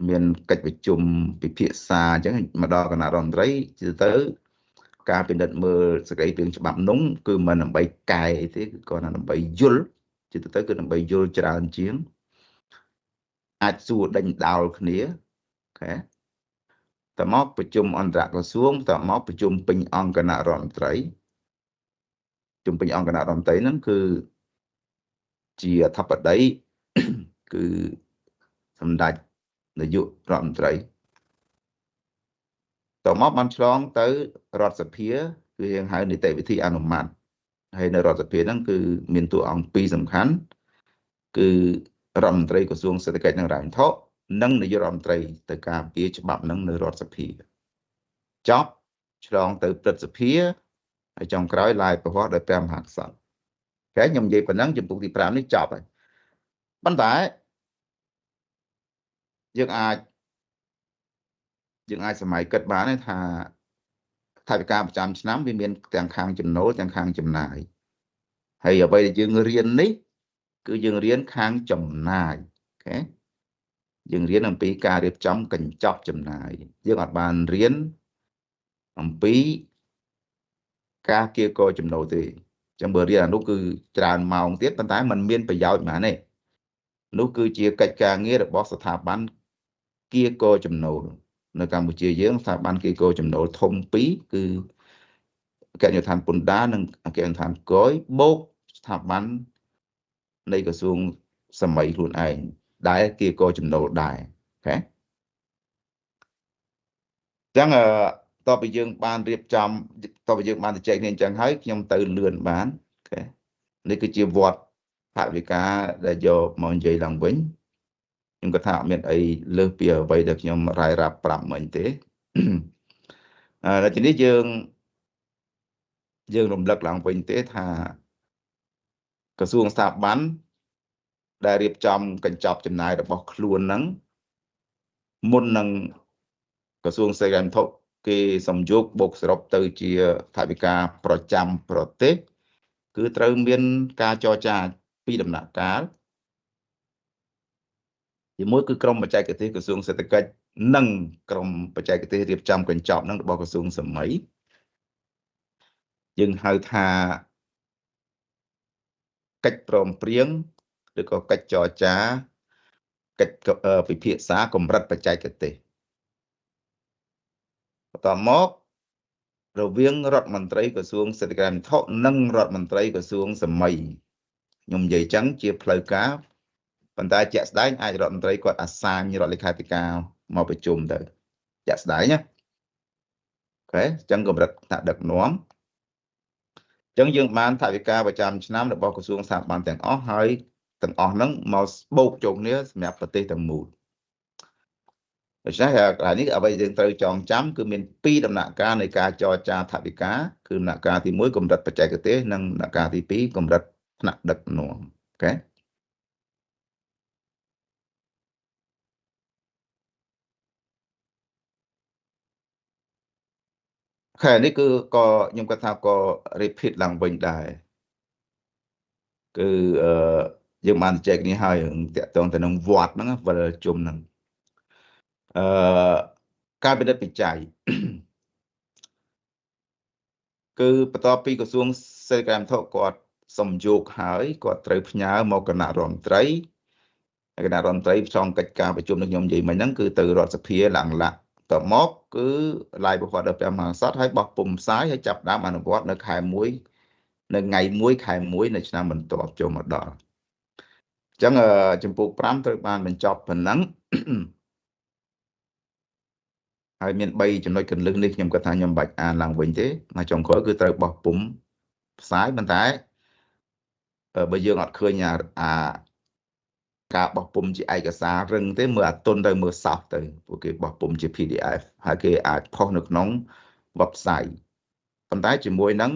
មានកិច្ចប្រជុំពិភាក្សាអញ្ចឹងមកដល់គណៈរដ្ឋមន្ត្រីទៅការពិនិត្យមើលសេចក្តីព្រាងច្បាប់នោះគឺមិនដើម្បីកែអីទេគឺគាត់ដើម្បីយល់ជាទៅគឺដើម្បីយល់ច្រើនជាងអាចសួរដេញដោលគ្នាអូខេតមកប្រជុំអន្តរក្រសួងតមកប្រជុំពេញអង្គគណៈរដ្ឋមន្ត្រីជុំពេញអង្គគណៈរដ្ឋមន្ត្រីហ្នឹងគឺជាអធិបតីគឺសម្ដេចនាយករដ្ឋមន្ត្រីតមកបានឆ្លងទៅរដ្ឋសភាគឺយើងហៅនីតិវិធីអនុម័តហើយនៅរដ្ឋសភាហ្នឹងគឺមានតួអង្គពីរសំខាន់គឺរដ្ឋមន្ត្រីក្រសួងសេដ្ឋកិច្ចនិងហិរញ្ញវត្ថុនិងនាយករដ្ឋមន្ត្រីទៅការពារច្បាប់ហ្នឹងនៅរដ្ឋសភាចប់ឆ្លងទៅព្រឹទ្ធសភាហើយចុងក្រោយឡាយប្រហោះដោយព្រះមហាក្សត្រតែខ្ញុំនិយាយប៉ុណ្ណឹងចំពោះទី5នេះចប់ហើយប៉ុន្តែយើងអាចសម័យគិតបានថា ថវិកាប្រចាំឆ្នាំវាមានទាំងខាងចំណូលទាំងខាងចំណាយហើយអ្វីដែលយើងរៀននេះគឺយើងរៀនខាងចំណាយ OK យើងរៀនអំពីការរៀបចំកញ្ចប់ចំណាយយើងអត់បានរៀនអំពីការកៀរគរចំណូលទេអញ្ចឹងបើរៀនអានោះគឺច្រើនម៉ោងទៀតប៉ុន្តែมันមានប្រយោជន៍ហ្មងទេនោះគឺជាកិច្ចការងាររបស់ស្ថាប័នកៀរគរចំណូលនៅកម្ពុជាយើងស្ថាប័នកៀរគរចំណូលធំពីរគឺអគ្គនាយកដ្ឋានពន្ធដារនិងអគ្គនាយកដ្ឋានគយបូកស្ថាប័ននៃក្រសួងសម័យខ្លួនឯងដែលកៀរគរចំណូលដែរ OK អញ្ចឹងតទៅយើងបានរៀបចំតទៅយើងបានជជែកគ្នាអញ្ចឹងហើយខ្ញុំទៅលឿនបាន OK នេះគឺជាវត្តថវិកាដែលយកមកនិយាយឡើងវិញខ្ញុំក៏ថាអត់មានអីលើសពីអ្វីដែលខ្ញុំរាយរាប់ប្រាប់មិញទេដល់ទីនេះយើងរំលឹកឡើងវិញទេថាក្រសួងស្ថាប័នដែលរៀបចំកញ្ចប់ចំណាយរបស់ខ្លួនហ្នឹងមុននឹងក្រសួងសេដ្ឋកិច្ចវត្ថុគេសំយោគបូកសរុបទៅជាថវិកាប្រចាំប្រទេសគឺត្រូវមានការចរចាពីដំណាក់កាលទីមួយគឺក្រមបច្ចេកទេសក្រសួងសេដ្ឋកិច្ចនិងក្រមបច្ចេកទេសរៀបចំកញ្ចប់នឹងរបស់ក្រសួងសម័យយើងហៅថាកិច្ចព្រមព្រៀងឬក៏កិច្ចចរចាកិច្ចពិភាក្សាកម្រិតបច្ចេកទេសបន្តមករវាងរដ្ឋមន្ត្រីក្រសួងសេដ្ឋកិច្ចវត្ថុនិងរដ្ឋមន្ត្រីក្រសួងសម័យខ្ញុំនិយាយចឹងជាផ្លូវការប៉ុន្តែជាក់ស្ដែងអាចរដ្ឋមន្ត្រីគាត់អាសាញរដ្ឋលេខាធិការមកប្រជុំទៅជាក់ស្ដែងណា OK អញ្ចឹងកម្រិតថ្នាក់ដឹកនាំអញ្ចឹងយើងបានថវិកាប្រចាំឆ្នាំរបស់ក្រសួងស្ថាប័នទាំងអស់ហើយទាំងអស់ហ្នឹងមកបូកចូលគ្នាសម្រាប់ប្រទេសទាំងមូលដូច្នេះកន្លែងនេះអ្វីយើងត្រូវចងចាំគឺមានពីរដំណាក់កាលនៃការចរចាថវិកាគឺដំណាក់កាលទី1កម្រិតបច្ចេកទេសនិងដំណាក់កាលទី2កម្រិតថ្នាក់ដឹកនាំ OK ខែនេះគឺក៏ខ្ញុំគាត់ថាក៏ repeat ឡើងវិញដែរគឺយើងបានចែកនេះហើយតាក់ទងទៅនឹងវត្តហ្នឹងវិលជុំហ្នឹងការពិនិត្យវិจัยគឺបន្ទាប់ពីក្រសួងសេដ្ឋកិច្ចវត្ថុគាត់សំយោគហើយគាត់ត្រូវផ្ញើមកគណៈរដ្ឋមន្ត្រីគណៈរដ្ឋមន្ត្រីផ្សងកិច្ចការប្រជុំនឹងខ្ញុំនិយាយមិញហ្នឹងគឺទៅរដ្ឋសភាឡើងឡាក់តមកគឺឡាយប្រវត្តិដល់ព្រះមហាក្សត្រហើយបោះពុម្ពផ្សាយហើយចាប់ដើមអនុវត្តនៅខែ1នៅថ្ងៃ1ខែ1នៅឆ្នាំបន្ទាប់ចូលមកដល់អញ្ចឹងចំពោះ5ត្រូវបានបញ្ចប់ប៉ុណ្ណឹងហើយមាន3ចំណុចកន្លឹះនេះខ្ញុំគាត់ថាខ្ញុំមិនបាច់អានឡើងវិញទេមកចុងក្រោយគឺត្រូវបោះពុម្ពផ្សាយប៉ុន្តែបើយើងអត់ឃើញអាការបោះពុម្ពជាឯកសាររឹងទេមើលអាតុនទៅមើលសោះទៅពួកគេបោះពុម្ពជា PDF ហើយគេអាចផុសនៅក្នុង website ប៉ុន្តែជាមួយនឹង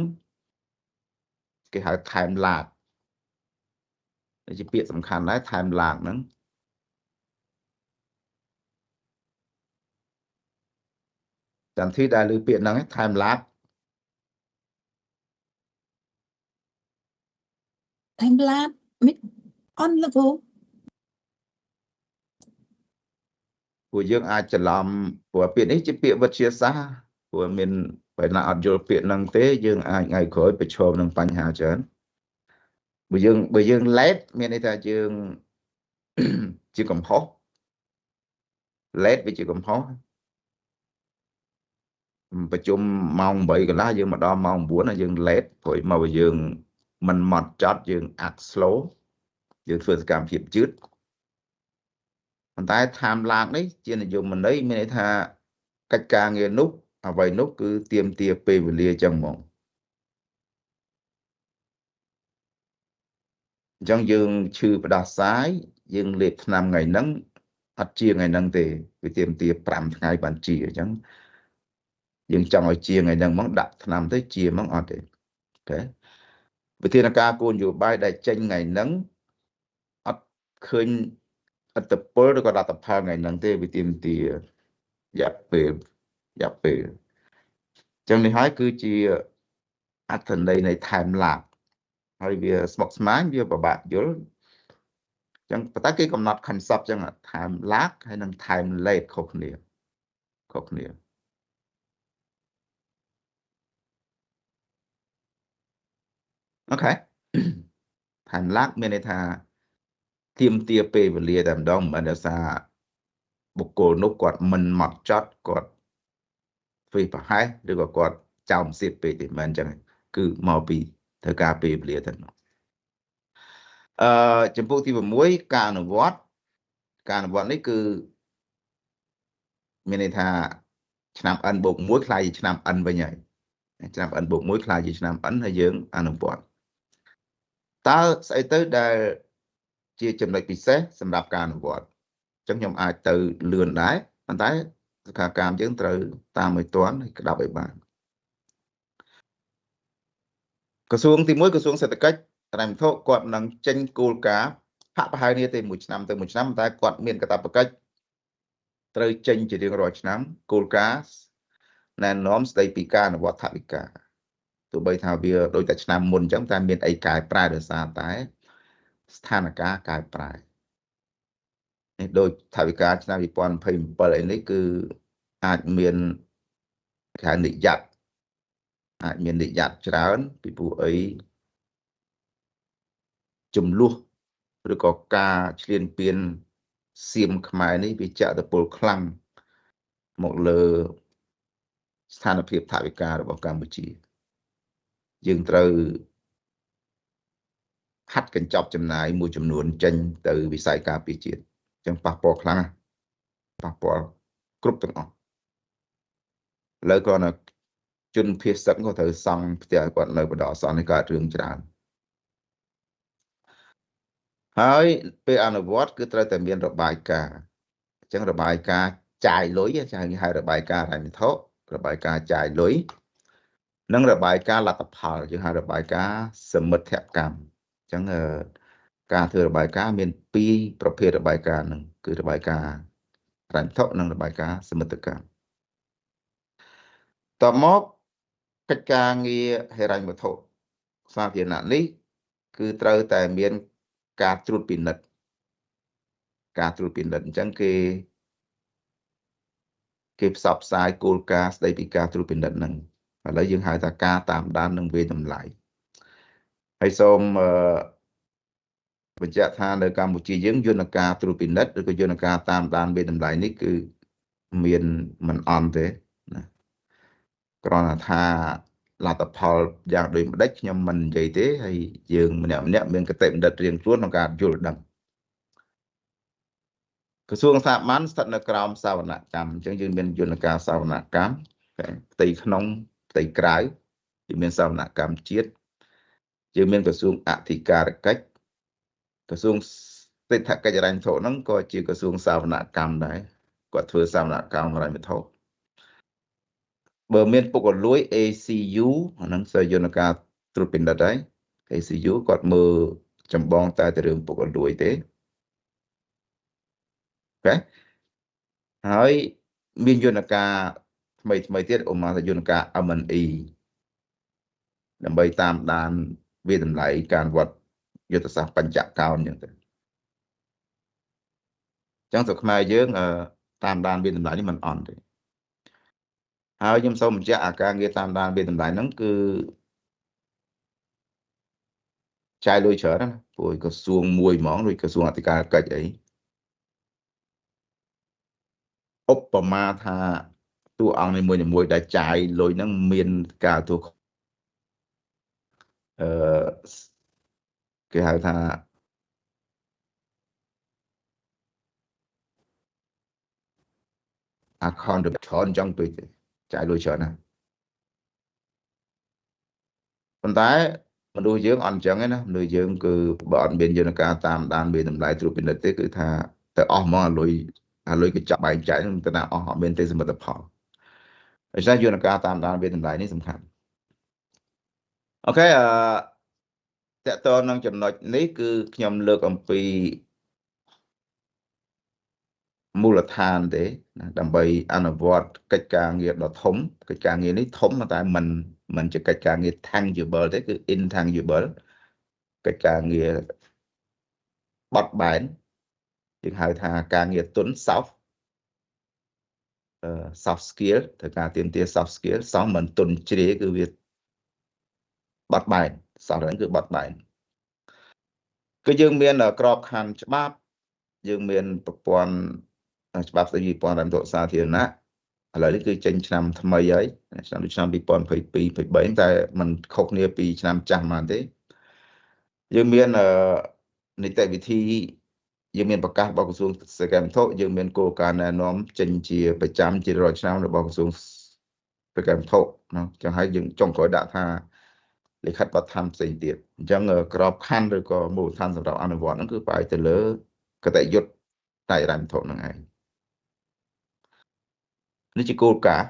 គេហៅថែមឡាកជាពាក្យសំខាន់ដែរថែមឡាកហ្នឹងចាំធីដែលលើពាក្យហ្នឹងថែមឡាកថែមឡាកមិនអន់លោកគ្រូព្រោះយើងអាចច្រឡំព្រោះពាក្យនេះជាពាក្យវិទ្យាសាស្ត្រព្រោះមានបើណាអត់យល់ពាក្យហ្នឹងទេយើងអាចថ្ងៃក្រោយប្រឈមនឹងបញ្ហាច្រើនបើយើង late មានន័យថាយើងជាកំហុស late វាជាកំហុសប្រជុំម៉ោង8កន្លះយើងមកដល់ម៉ោង9ហើយយើង late ព្រោះមកយើងមិនម៉ត់ចត់យើង act slow យើងធ្វើសកម្មភាពយឺតប៉ុន្តែ time lag នេះជានិយមន័យមានន័យថាកិច្ចការងារនោះអ្វីនោះគឺទាមទារពេលវេលាចឹងហ្មងអញ្ចឹងយើងឈឺផ្ដាសាយយើងលេបថ្នាំថ្ងៃហ្នឹងអត់ជាថ្ងៃហ្នឹងទេវាទាមទារ5ថ្ងៃបានជាអញ្ចឹងយើងចង់ឲ្យជាថ្ងៃហ្នឹងហ្មងដាក់ថ្នាំទៅជាហ្មងអត់ទេ OK វិធានការគោលនយោបាយដែលចេញថ្ងៃហ្នឹងអត់ឃើញឥទ្ធិពលឬក៏លទ្ធផលថ្ងៃហ្នឹងទេវាទាមទាររយៈពេល ចឹងនេះហើយគឺជាអត្ថន័យនៃ time lag ហើយវាស្មុគស្មាញវាពិបាកយល់ចឹងប៉ុន្តែគេកំណត់ concept ចឹង time lag ហើយនិង time late ខុសគ្នាខុសគ្នាអូខេ time lag មានន័យថាទាមទារពេលវេលាតែម្ដងមិនមែនដោយសារបុគ្គលនោះគាត់មិនមកចត់គាត់ធ្វើប្រហែសឬក៏គាត់ចោមសៀបពេកទេមិនមែនចឹងគឺមកពីត្រូវការពេលវេលាតែម្ដងចំពោះទី6ការអនុវត្តការអនុវត្តនេះគឺមានន័យថាឆ្នាំ n បូក1ក្លាយជាឆ្នាំ n វិញហើយឆ្នាំ n បូក1ក្លាយជាឆ្នាំ n ហើយយើងអនុវត្តតើស្អីទៅដែលជាចំណុចពិសេសសម្រាប់ការអនុវត្តអញ្ចឹងខ្ញុំអាចទៅលឿនដែរប៉ុន្តែសិក្ខាកាមយើងត្រូវតាមឲ្យទាន់ហើយក្តាប់ឲ្យបានក្រសួងទី1ក្រសួងសេដ្ឋកិច្ចហិរញ្ញវត្ថុគាត់នឹងចេញគោលការណ៍ហាក់ប្រហែលនេះទេមួយឆ្នាំទៅមួយឆ្នាំតែគាត់មានកាតព្វកិច្ចត្រូវចេញជារៀងរាល់ឆ្នាំគោលការណ៍ណែនាំស្ដីពីការអនុវត្តថវិកាទោះបីថាវាដូចតែឆ្នាំមុនអញ្ចឹងតែមានអីកែប្រែដោយសារតែស្ថានភាពកែប្រែនេះដូចថវិកាឆ្នាំ2027អីនេះគឺអាចមានគេហៅនិយ័តអាចមាននិយ័តច្រើនពីព្រោះអីចំនួនឬក៏ការឈ្លានពានសៀមខ្មែរនេះវាចាក់ឥទ្ធិពលខ្លាំងមកលើស្ថានភាពថវិការបស់កម្ពុជាយើងត្រូវហាត់កញ្ចប់ចំណាយមួយចំនួនចេញទៅវិស័យការពារជាតិអញ្ចឹងប៉ះពាល់ខ្លាំងណាស់ប៉ះពាល់គ្រប់ទាំងអស់ឥឡូវគ្រាន់តែជនភៀសសឹកក៏ត្រូវសង់ផ្ទះឲ្យគាត់នៅបណ្ដោះអាសន្ននេះក៏រឿងច្រើនហើយពេលអនុវត្តគឺត្រូវតែមានរបាយការណ៍អញ្ចឹងរបាយការណ៍ចាយលុយគេហៅរបាយការណ៍ហិរញ្ញវត្ថុរបាយការណ៍ចាយលុយនិងរបាយការណ៍លទ្ធផលយើងហៅរបាយការណ៍សមិទ្ធកម្មអញ្ចឹងការធ្វើរបាយការណ៍មានពីរប្រភេទរបាយការណ៍ហ្នឹងគឺរបាយការណ៍ហិរញ្ញវត្ថុនិងរបាយការណ៍សមិទ្ធកម្មតមកកិច្ចការងារហិរញ្ញវត្ថុសាធារណៈនេះគឺត្រូវតែមានការត្រួតពិនិត្យការត្រួតពិនិត្យអញ្ចឹងគេផ្សព្វផ្សាយគោលការណ៍ស្ដីពីការត្រួតពិនិត្យហ្នឹងឥឡូវយើងហៅថាការតាមដាននិងវាយតម្លៃហើយសូមបញ្ជាក់ថានៅកម្ពុជាយើងយន្តការត្រួតពិនិត្យឬក៏យន្តការតាមដានវាយតម្លៃនេះគឺមានមិនអន់ទេណាគ្រាន់តែថាលទ្ធផលយ៉ាងដូចម្ដេចខ្ញុំមិននិយាយទេហើយយើងម្នាក់ម្នាក់មានគតិបណ្ឌិតរៀងខ្លួនក្នុងការយល់ដឹងក្រសួងស្ថាប័នស្ថិតនៅក្រោមសវនកម្មអញ្ចឹងយើងមានយន្តការសវនកម្មផ្ទៃក្នុងផ្ទៃក្រៅយើងមានសវនកម្មជាតិយើងមានក្រសួងអធិការកិច្ចក្រសួងសេដ្ឋកិច្ចហិរញ្ញវត្ថុហ្នឹងក៏ជាក្រសួងសវនកម្មដែរគាត់ធ្វើសវនកម្មហិរញ្ញវត្ថុបើមានពុករលួយ ACU អាហ្នឹងគឺយន្តការត្រួតពិនិត្យហើយ ACU គាត់មើលចម្បងតែរឿងពុករលួយទេអូខេហើយមានយន្តការថ្មីថ្មីទៀតឧបមាថាយន្តការ M&E ដើម្បីតាមដានវាតម្លៃការវត្តយុទ្ធសាស្ត្របញ្ចកោណអញ្ចឹងទៅអញ្ចឹងស្រុកខ្មែរយើងតាមដានវាតម្លៃនេះមិនអន់ទេហើយខ្ញុំសូមបញ្ជាក់អាការងារតាមដានវាតម្លៃហ្នឹងគឺចាយលុយច្រើនណាព្រោះក្រសួងមួយហ្មងដូចក្រសួងអធិការកិច្ចអីឧបមាថាតួអង្គនីមួយៗដែលចាយលុយហ្នឹងមានការទទួលគេហៅថា account ច្រើនចឹងពេកទេចាយលុយច្រើនណាស់ប៉ុន្តែមនុស្សយើងអត់អញ្ចឹងទេណាមនុស្សយើងគឺបើអត់មានយន្តការតាមដានវាតម្លៃត្រួតពិនិត្យទេគឺថាទៅអស់ហ្មងអាលុយកញ្ចប់បែងចែកហ្នឹងទៅណាអស់អត់មានទេសមិទ្ធផលដូច្នេះយន្តការតាមដានវាតម្លៃនេះសំខាន់អូខេតកតនឹងចំណុចនេះគឺខ្ញុំលើកអំពី មូលដ្ឋានទេណាដើម្បីអនុវត្តកិច្ចការងារដ៏ធំកិច្ចការងារនេះធំតែមិនជាកិច្ចការងារ tangible ទេគឺ intangible កិច្ចការងារបត់បែនយើងហៅថាការងារទន់ soft soft skill ត្រូវការទាមទារ soft skill soft មិនទន់ជ្រាយគឺវាបត់បែន soft ហ្នឹងគឺបត់បែនគឺយើងមានក្របខ័ណ្ឌច្បាប់យើងមានប្រព័ន្ធច្បាប់ស្តីពីប្រព័ន្ធហិរញ្ញវត្ថុសាធារណៈឥឡូវនេះគឺចេញឆ្នាំថ្មីហើយឆ្នាំដូចឆ្នាំ2022 23តែมันខុសគ្នាពីឆ្នាំចាស់មកទេយើងមាននីតិវិធីយើងមានប្រកាសរបស់ក្រសួងសេដ្ឋកិច្ចវត្ថុយើងមានគោលការណ៍ណែនាំចេញជាប្រចាំជារាល់ឆ្នាំរបស់ក្រសួងសេដ្ឋកិច្ចវត្ថុណាចឹងហើយយើងចុងក្រោយដាក់ថាលិខិតបទដ្ឋានផ្សេងទៀតអញ្ចឹងក្របខ័ណ្ឌឬក៏មូលដ្ឋានសម្រាប់អនុវត្តហ្នឹងគឺផ្អែកទៅលើគតិយុត្តផ្នែកហិរញ្ញវត្ថុហ្នឹងឯងនេះជាគោលការណ៍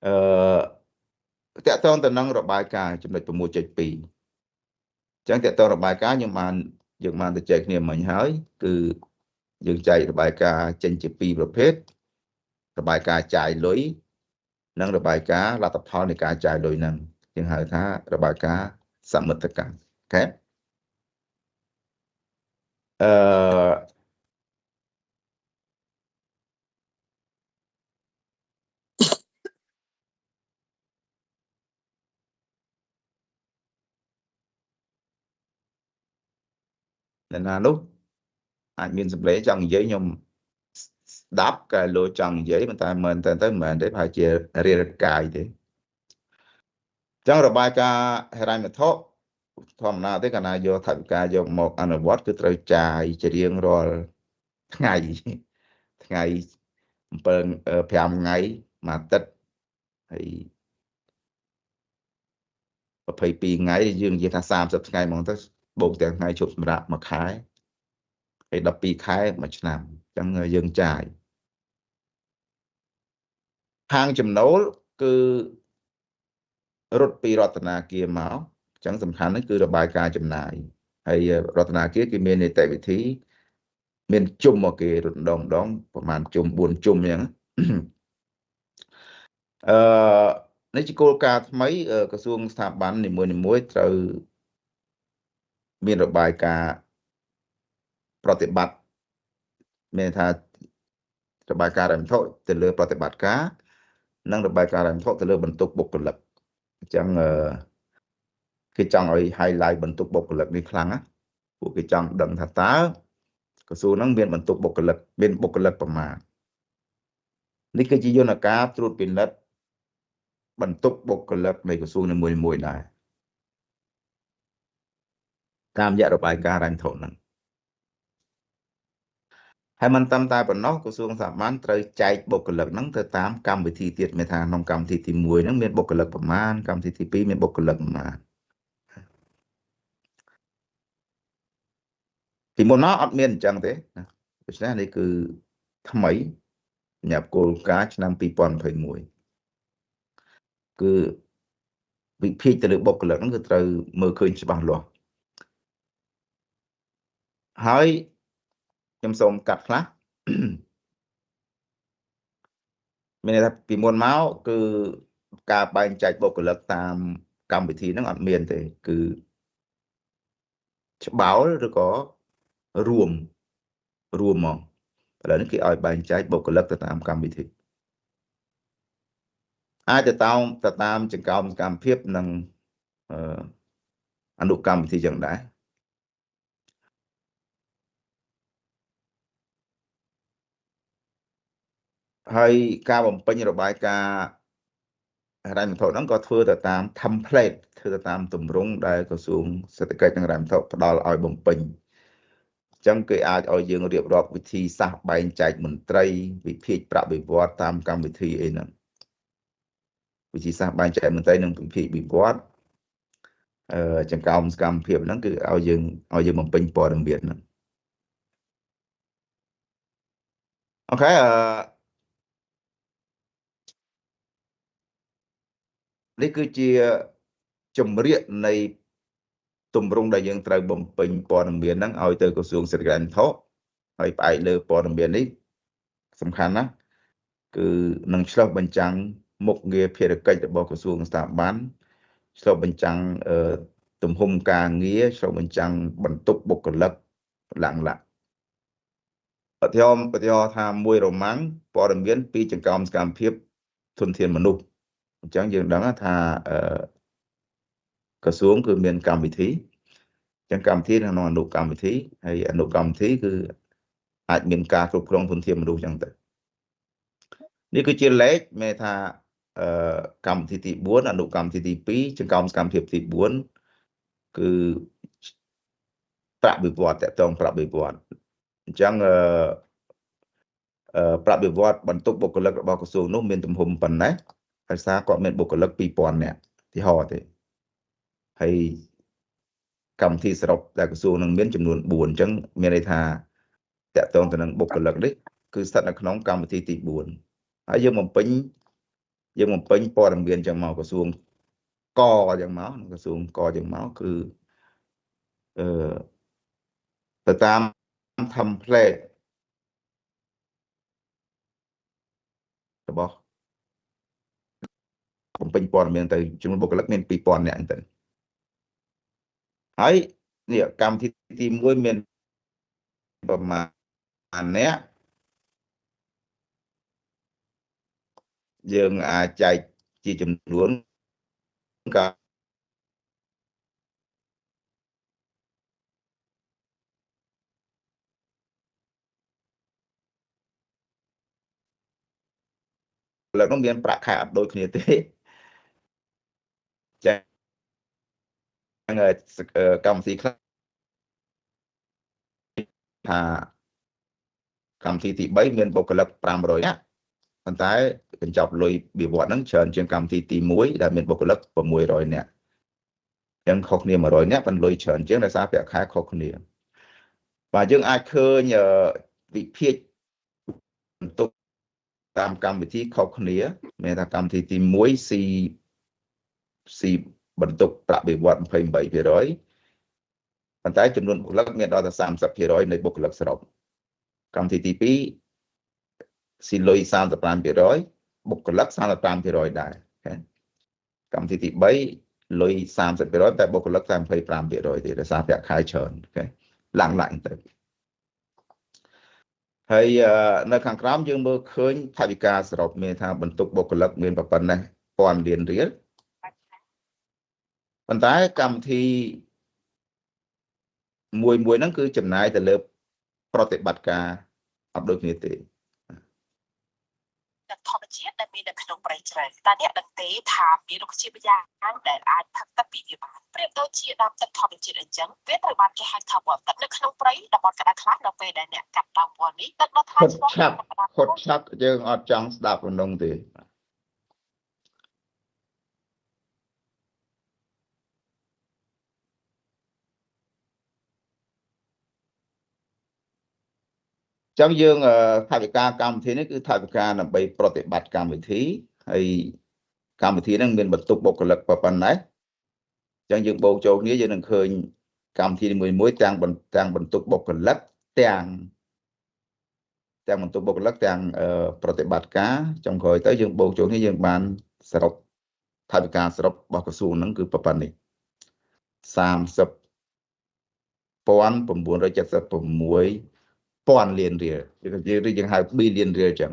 អឺតកតងទៅនឹងរបាយការណ៍ចំណុច 6.2 អញ្ចឹងតកតងរបាយការណ៍យើងបានទៅចែកគ្នាមិញហើយគឺយើងចែករបាយការណ៍ចេញជាពីរប្រភេទរបាយការណ៍ចាយលុយនិងរបាយការណ៍លទ្ធផលនៃការចាយលុយហ្នឹងយើងហៅថារបាយការណ៍សមិទ្ធកម្មអូខេអឺអ្នកណានោះអាចមានសម្លេងចង់និយាយខ្ញុំស្ដាប់កែលោចង់និយាយប៉ុន្តែមិនតែទៅមិនមែនទេប្រហែលជារារកាយទេអញ្ចឹងរបាយការណ៍ហិរញ្ញវត្ថុធម្មតាទេកាលណាយកថវិកាយកមកអនុវត្តគឺត្រូវចាយជារៀងរាល់ថ្ងៃថ្ងៃ7 5ថ្ងៃមួយអាទិត្យហើយ22ថ្ងៃយើងនិយាយថា30ថ្ងៃហ្មងទៅបូកទាំងថ្ងៃជប់សម្រាប់មួយខែហើយ12ខែមួយឆ្នាំអញ្ចឹងយើងចាយហាងចំណូលគឺរត់ពីរតនាគារមកអញ្ចឹងសំខាន់នេះគឺរបាយការណ៍ចំណាយហើយរតនាគារគេមាននីតិវិធីមានជុំមកគេរត់ម្ដងម្ដងប្រហែលជុំ4ជុំអញ្ចឹងអឺនេះជាគោលការណ៍ថ្មីក្រសួងស្ថាប័ននីមួយៗត្រូវមានរបាយការណ៍ប្រតិបត្តិមានថារបាយការណ៍ហិរញ្ញវត្ថុទៅលើប្រតិបត្តិការនិងរបាយការណ៍ហិរញ្ញវត្ថុទៅលើបន្ទុកបុគ្គលិកអញ្ចឹងគេចង់ឲ្យ highlight បន្ទុកបុគ្គលិកនេះខ្លាំងណាពួកគេចង់ដឹងថាតើក្រសួងហ្នឹងមានបន្ទុកបុគ្គលិកមានបុគ្គលិកប្រមាណនេះគឺជាយន្តការត្រួតពិនិត្យបន្ទុកបុគ្គលិកនៃក្រសួងនីមួយៗដែរតាមរយៈរបាយការណ៍ហិរញ្ញវត្ថុហ្នឹងហើយមិនត្រឹមតែប៉ុណ្ណោះក្រសួងស្ថាប័នត្រូវចែកបុគ្គលិកហ្នឹងទៅតាមកម្មវិធីទៀតមានថាក្នុងកម្មវិធីទី1ហ្នឹងមានបុគ្គលិកប្រមាណកម្មវិធីទី2មានបុគ្គលិកប្រមាណពីមុនមកអត់មានអញ្ចឹងទេណាដូច្នេះនេះគឺថ្មីសម្រាប់គោលការណ៍ឆ្នាំ2021គឺវិភាគទៅលើបុគ្គលិកហ្នឹងគឺត្រូវមើលឃើញច្បាស់លាស់ហើយខ្ញុំសូមកាត់ខ្លះមានន័យថាពីមុនមកគឺការបែងចែកបុគ្គលិកតាមកម្មវិធីហ្នឹងអត់មានទេគឺច្បោលឬក៏រួមហ្មងឥឡូវនេះគេឲ្យបែងចែកបុគ្គលិកទៅតាមកម្មវិធីអាចទៅតាមចង្កោមសកម្មភាពនិងអនុកម្មវិធីយ៉ាងដែរហើយការបំពេញរបាយការណ៍ហិរញ្ញវត្ថុហ្នឹងក៏ធ្វើទៅតាម template ធ្វើទៅតាមទម្រង់ដែលក្រសួងសេដ្ឋកិច្ចនិងហិរញ្ញវត្ថុផ្ដល់ឲ្យបំពេញអញ្ចឹងគេអាចឲ្យយើងរៀបរាប់វិធីសាស្ត្របែងចែកមន្ត្រីវិភាគប្រាក់បៀវត្សតាមកម្មវិធីអីហ្នឹងវិធីសាស្ត្របែងចែកមន្ត្រីនិងវិភាគបៀវត្សចង្កោមសកម្មភាពហ្នឹងគឺឲ្យយើងបំពេញព័ត៌មានហ្នឹងអូខេនេះគឺជាជំរាកនៃទម្រង់ដែលយើងត្រូវបំពេញព័ត៌មានហ្នឹងឲ្យទៅក្រសួងសេដ្ឋកិច្ចវត្ថុហើយផ្អែកលើព័ត៌មាននេះ សំខាន់ណាស់គឺនឹងឆ្លុះបញ្ចាំងមុខងារភារកិច្ចរបស់ក្រសួងស្ថាប័នឆ្លុះបញ្ចាំងទំហំការងារឆ្លុះបញ្ចាំងបន្ទុកបុគ្គលិកឡើងឡាក់ឧទាហរណ៍ថាមួយរ៉ូម៉ាំងព័ត៌មានពីចង្កោមសកម្មភាពធនធានមនុស្សអញ្ចឹងយើងដឹងថាក្រសួងគឺមានកម្មវិធីអញ្ចឹងកម្មវិធីក្នុងអនុកម្មវិធីហើយអនុកម្មវិធីគឺអាចមានការគ្រប់គ្រងធនធានមនុស្សអញ្ចឹងទៅនេះគឺជាលេខមានថាកម្មវិធីទី4អនុកម្មវិធីទី2ចង្កោមសកម្មភាពទី4គឺប្រាក់បៀវត្សតកតងប្រាក់បៀវត្សអញ្ចឹងប្រាក់បៀវត្សបន្ទុកបុគ្គលិករបស់ក្រសួងនោះមានទំហំប៉ុណ្ណេះដោយសារគាត់មានបុគ្គលិក2000នាក់ទីហោទេហើយកម្មវិធីសរុបដែលក្រសួងនឹងមានចំនួន4អញ្ចឹងមានន័យថាតកតងទៅនឹងបុគ្គលិកនេះគឺស្ថិតនៅក្នុងកម្មវិធីទី4ហើយយើងបំពេញព័ត៌មានចឹងមកក្រសួងកចឹងមកក្រសួងកចឹងមកគឺទៅតាម template របស់បំពេញព័ត៌មានទៅចំនួនបុគ្គលិកមាន2000នាក់ទៅហើយនេះកម្មវិធីទី1មានប្រមាណអ្នកយើងអាចចែកជាចំនួនក៏លើកនោះមានប្រាក់ខែអត់ដូចគ្នាទេចឹងកម្មវិធីខ្លះថាកម្មវិធីទី3មានបុគ្គលិក500នាក់ប៉ុន្តែកញ្ចប់លុយបៀវត្សហ្នឹងច្រើនជាងកម្មវិធីទី1ដែលមានបុគ្គលិក600នាក់អញ្ចឹងខុសគ្នា100នាក់ប៉ុន្តែលុយច្រើនជាងដោយសារប្រាក់ខែខុសគ្នាបាទយើងអាចឃើញវិភាគបន្ទុកតាមកម្មវិធីខុសគ្នាមានថាកម្មវិធីទី1 C បន្ទុកប្រាក់បៀវត្ស28%ប៉ុន្តែចំនួនបុគ្គលិកមានដល់តែ30%នៃបុគ្គលិកសរុបកម្មវិធីទី2ស៊ីលុយ35%បុគ្គលិក35%ដែរកម្មវិធីទី3លុយ30%តែបុគ្គលិកតែ25%ទេដោយសារប្រាក់ខែច្រើនអូខេឡើងទៅហើយនៅខាងក្រោមយើងមើលឃើញថវិកាសរុបមានថាបន្ទុកបុគ្គលិកមានប៉ុណ្ណេះពាន់លានរៀលប៉ុន្តែកម្មវិធីមួយហ្នឹងគឺចំណាយទៅលើប្រតិបត្តិការអត់ដូចគ្នាទេធម្មជាតិដែលមាននៅក្នុងព្រៃជ្រៅតែអ្នកដឹងទេថាមានរុក្ខជាតិម្យ៉ាងដែលអាចផឹកទឹកពីវាបានប្រៀបដូចជាដើមទឹកធម្មជាតិអញ្ចឹងវាត្រូវបានគេហៅថាវល្លិទឹកនៅក្នុងព្រៃតំបន់ក្តៅខ្លះនៅពេលដែលអ្នកកាត់ដើមវល្លិនេះទឹកដ៏ថ្លៃថ្នូរហត់ឆាប់យើងអត់ចង់ស្ដាប់ប៉ុណ្ណឹងទេចឹងយើងថវិកាកម្មវិធីនេះគឺថវិកាដើម្បីប្រតិបត្តិកម្មវិធីហើយកម្មវិធីហ្នឹងមានបន្ទុកបុគ្គលិកប៉ុណ្ណេះចឹងយើងបូកចូលគ្នាយើងនឹងឃើញកម្មវិធីមួយៗទាំងបន្ទុកបុគ្គលិកទាំងបន្ទុកបុគ្គលិកទាំងប្រតិបត្តិការចុងក្រោយទៅយើងបូកចូលគ្នាយើងបានសរុបថវិកាសរុបរបស់ក្រសួងហ្នឹងគឺប៉ុណ្ណេះ30,976ពាន់លានរៀលយើងហៅ billion រៀលចឹង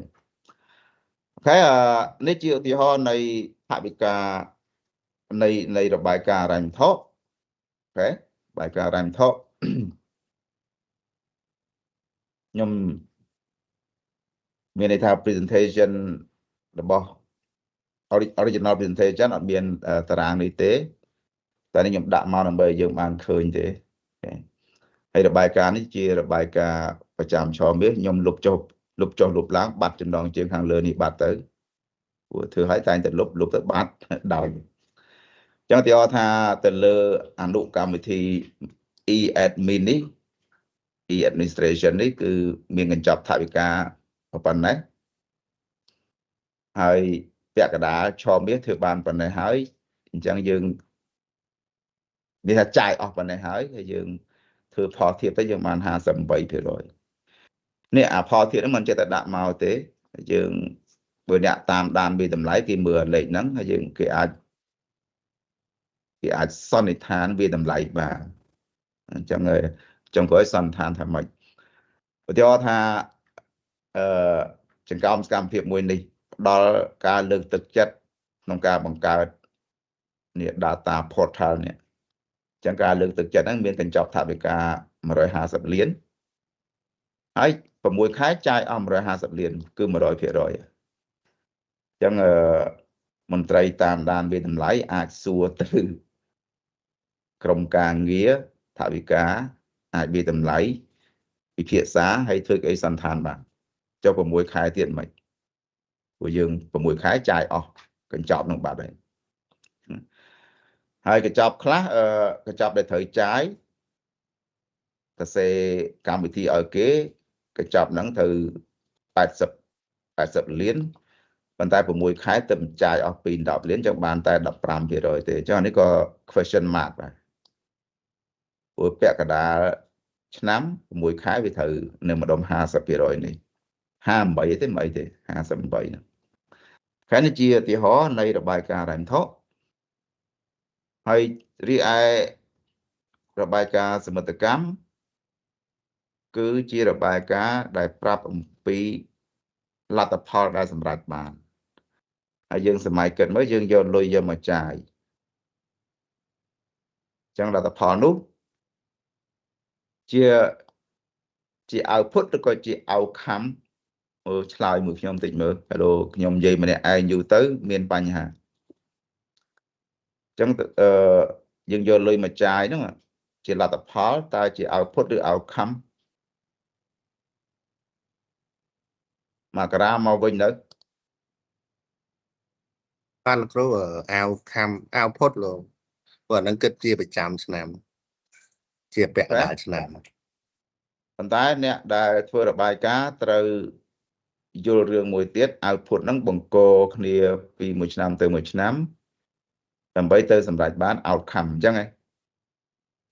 អូខេនេះជាឧទាហរណ៍នៃថវិកានៃរបាយការណ៍ហិរញ្ញវត្ថុអូខេរបាយការណ៍ហិរញ្ញវត្ថុខ្ញុំមានន័យថា presentation របស់ original presentation អត់មានតារាងនេះទេតែនេះខ្ញុំដាក់មកដើម្បីយើងបានឃើញទេហើយរបាយការណ៍នេះជារបាយការណ៍ប្រចាំឆមាសខ្ញុំលុបចុះលុបឡើងបាត់ចំណងជើងខាងលើនេះបាត់ទៅព្រោះធ្វើឲ្យតែងតែលុបទៅបាត់ដោយអញ្ចឹងទីថាទៅលើអនុកម្មវិធី e-admin នេះ e-administration នេះគឺមានកញ្ចប់ថវិកាប៉ុណ្ណេះហើយពាក់កណ្ដាលឆមាសធ្វើបានប៉ុណ្ណេះហើយអញ្ចឹងយើងមានថាចាយអស់ប៉ុណ្ណេះហើយហើយយើងធ្វើផលធៀបទៅយើងបាន58% នេះអាផលធាតុហ្នឹងមិនចេះតែដាក់មកទេយើងបើអ្នកតាមដានវាតម្លៃគេមើលលេខហ្នឹងហើយយើងគេអាចសន្និដ្ឋានវាតម្លៃបានអញ្ចឹងចុងក្រោយសន្និដ្ឋានថាម៉េចឧទាហរណ៍ថាអឺចង្កោមសកម្មភាពមួយនេះផ្ដល់ការលើកទឹកចិត្តក្នុងការបង្កើតនេះ data portal នេះអញ្ចឹងការលើកទឹកចិត្តហ្នឹងមានកញ្ចប់ថវិកា150លានហើយ6ខែចាយអស់150លានគឺ100%អញ្ចឹងមន្ត្រីតាមដានវាតម្លៃអាចសួរទៅក្រុមការងារថវិកាអាចវាតម្លៃពិភាក្សាហើយធ្វើអីសន្តានបានចុះ6ខែទៀតមិនព្រោះយើង6ខែចាយអស់កញ្ចប់នឹងបាត់ហើយហើយកញ្ចប់ខ្លះកញ្ចប់ដែលត្រូវចាយសរសេរកម្មវិធីឲ្យគេកញ្ចប់ហ្នឹងត្រូវ80លានប៉ុន្តែ6ខែទៅចាយអស់ពី10លានចឹងបានតែ15%ទេអញ្ចឹងអានេះក៏ question mark ដែរព្រោះពាក់កណ្ដាលឆ្នាំ6ខែវាត្រូវនៅម្ដុំ50%នេះ58ទេមិនអីទេ58ហ្នឹងខែនេះជាឧទាហរណ៍នៃរបាយការណ៍ហិរញ្ញវត្ថុហើយរីឯរបាយការណ៍សមិទ្ធកម្មគឺជារបាយការណ៍ដែលប្រាប់អំពីលទ្ធផលដែលសម្រេចបានហើយយើងសម័យគិតមើលយើងយកលុយយកមកចាយអញ្ចឹងលទ្ធផលនោះជា output ឬក៏ជា outcome មើលឆ្លើយមួយខ្ញុំតិចមើល Hello ខ្ញុំនិយាយម្នាក់ឯងយូរទៅមានបញ្ហាអញ្ចឹងយើងយកលុយមកចាយហ្នឹងជាលទ្ធផលតើជា output ឬ outcome មករាមកវិញទៅបានគ្រូ outcome output លោកព្រោះអាហ្នឹងគិតជាប្រចាំឆ្នាំជាពាក់កណ្ដាលឆ្នាំប៉ុន្តែអ្នកដែលធ្វើរបាយការណ៍ត្រូវយល់រឿងមួយទៀត output ហ្នឹងបង្កគ្នាពីមួយឆ្នាំទៅមួយឆ្នាំដើម្បីទៅសម្រេចបាន outcome អញ្ចឹងហ៎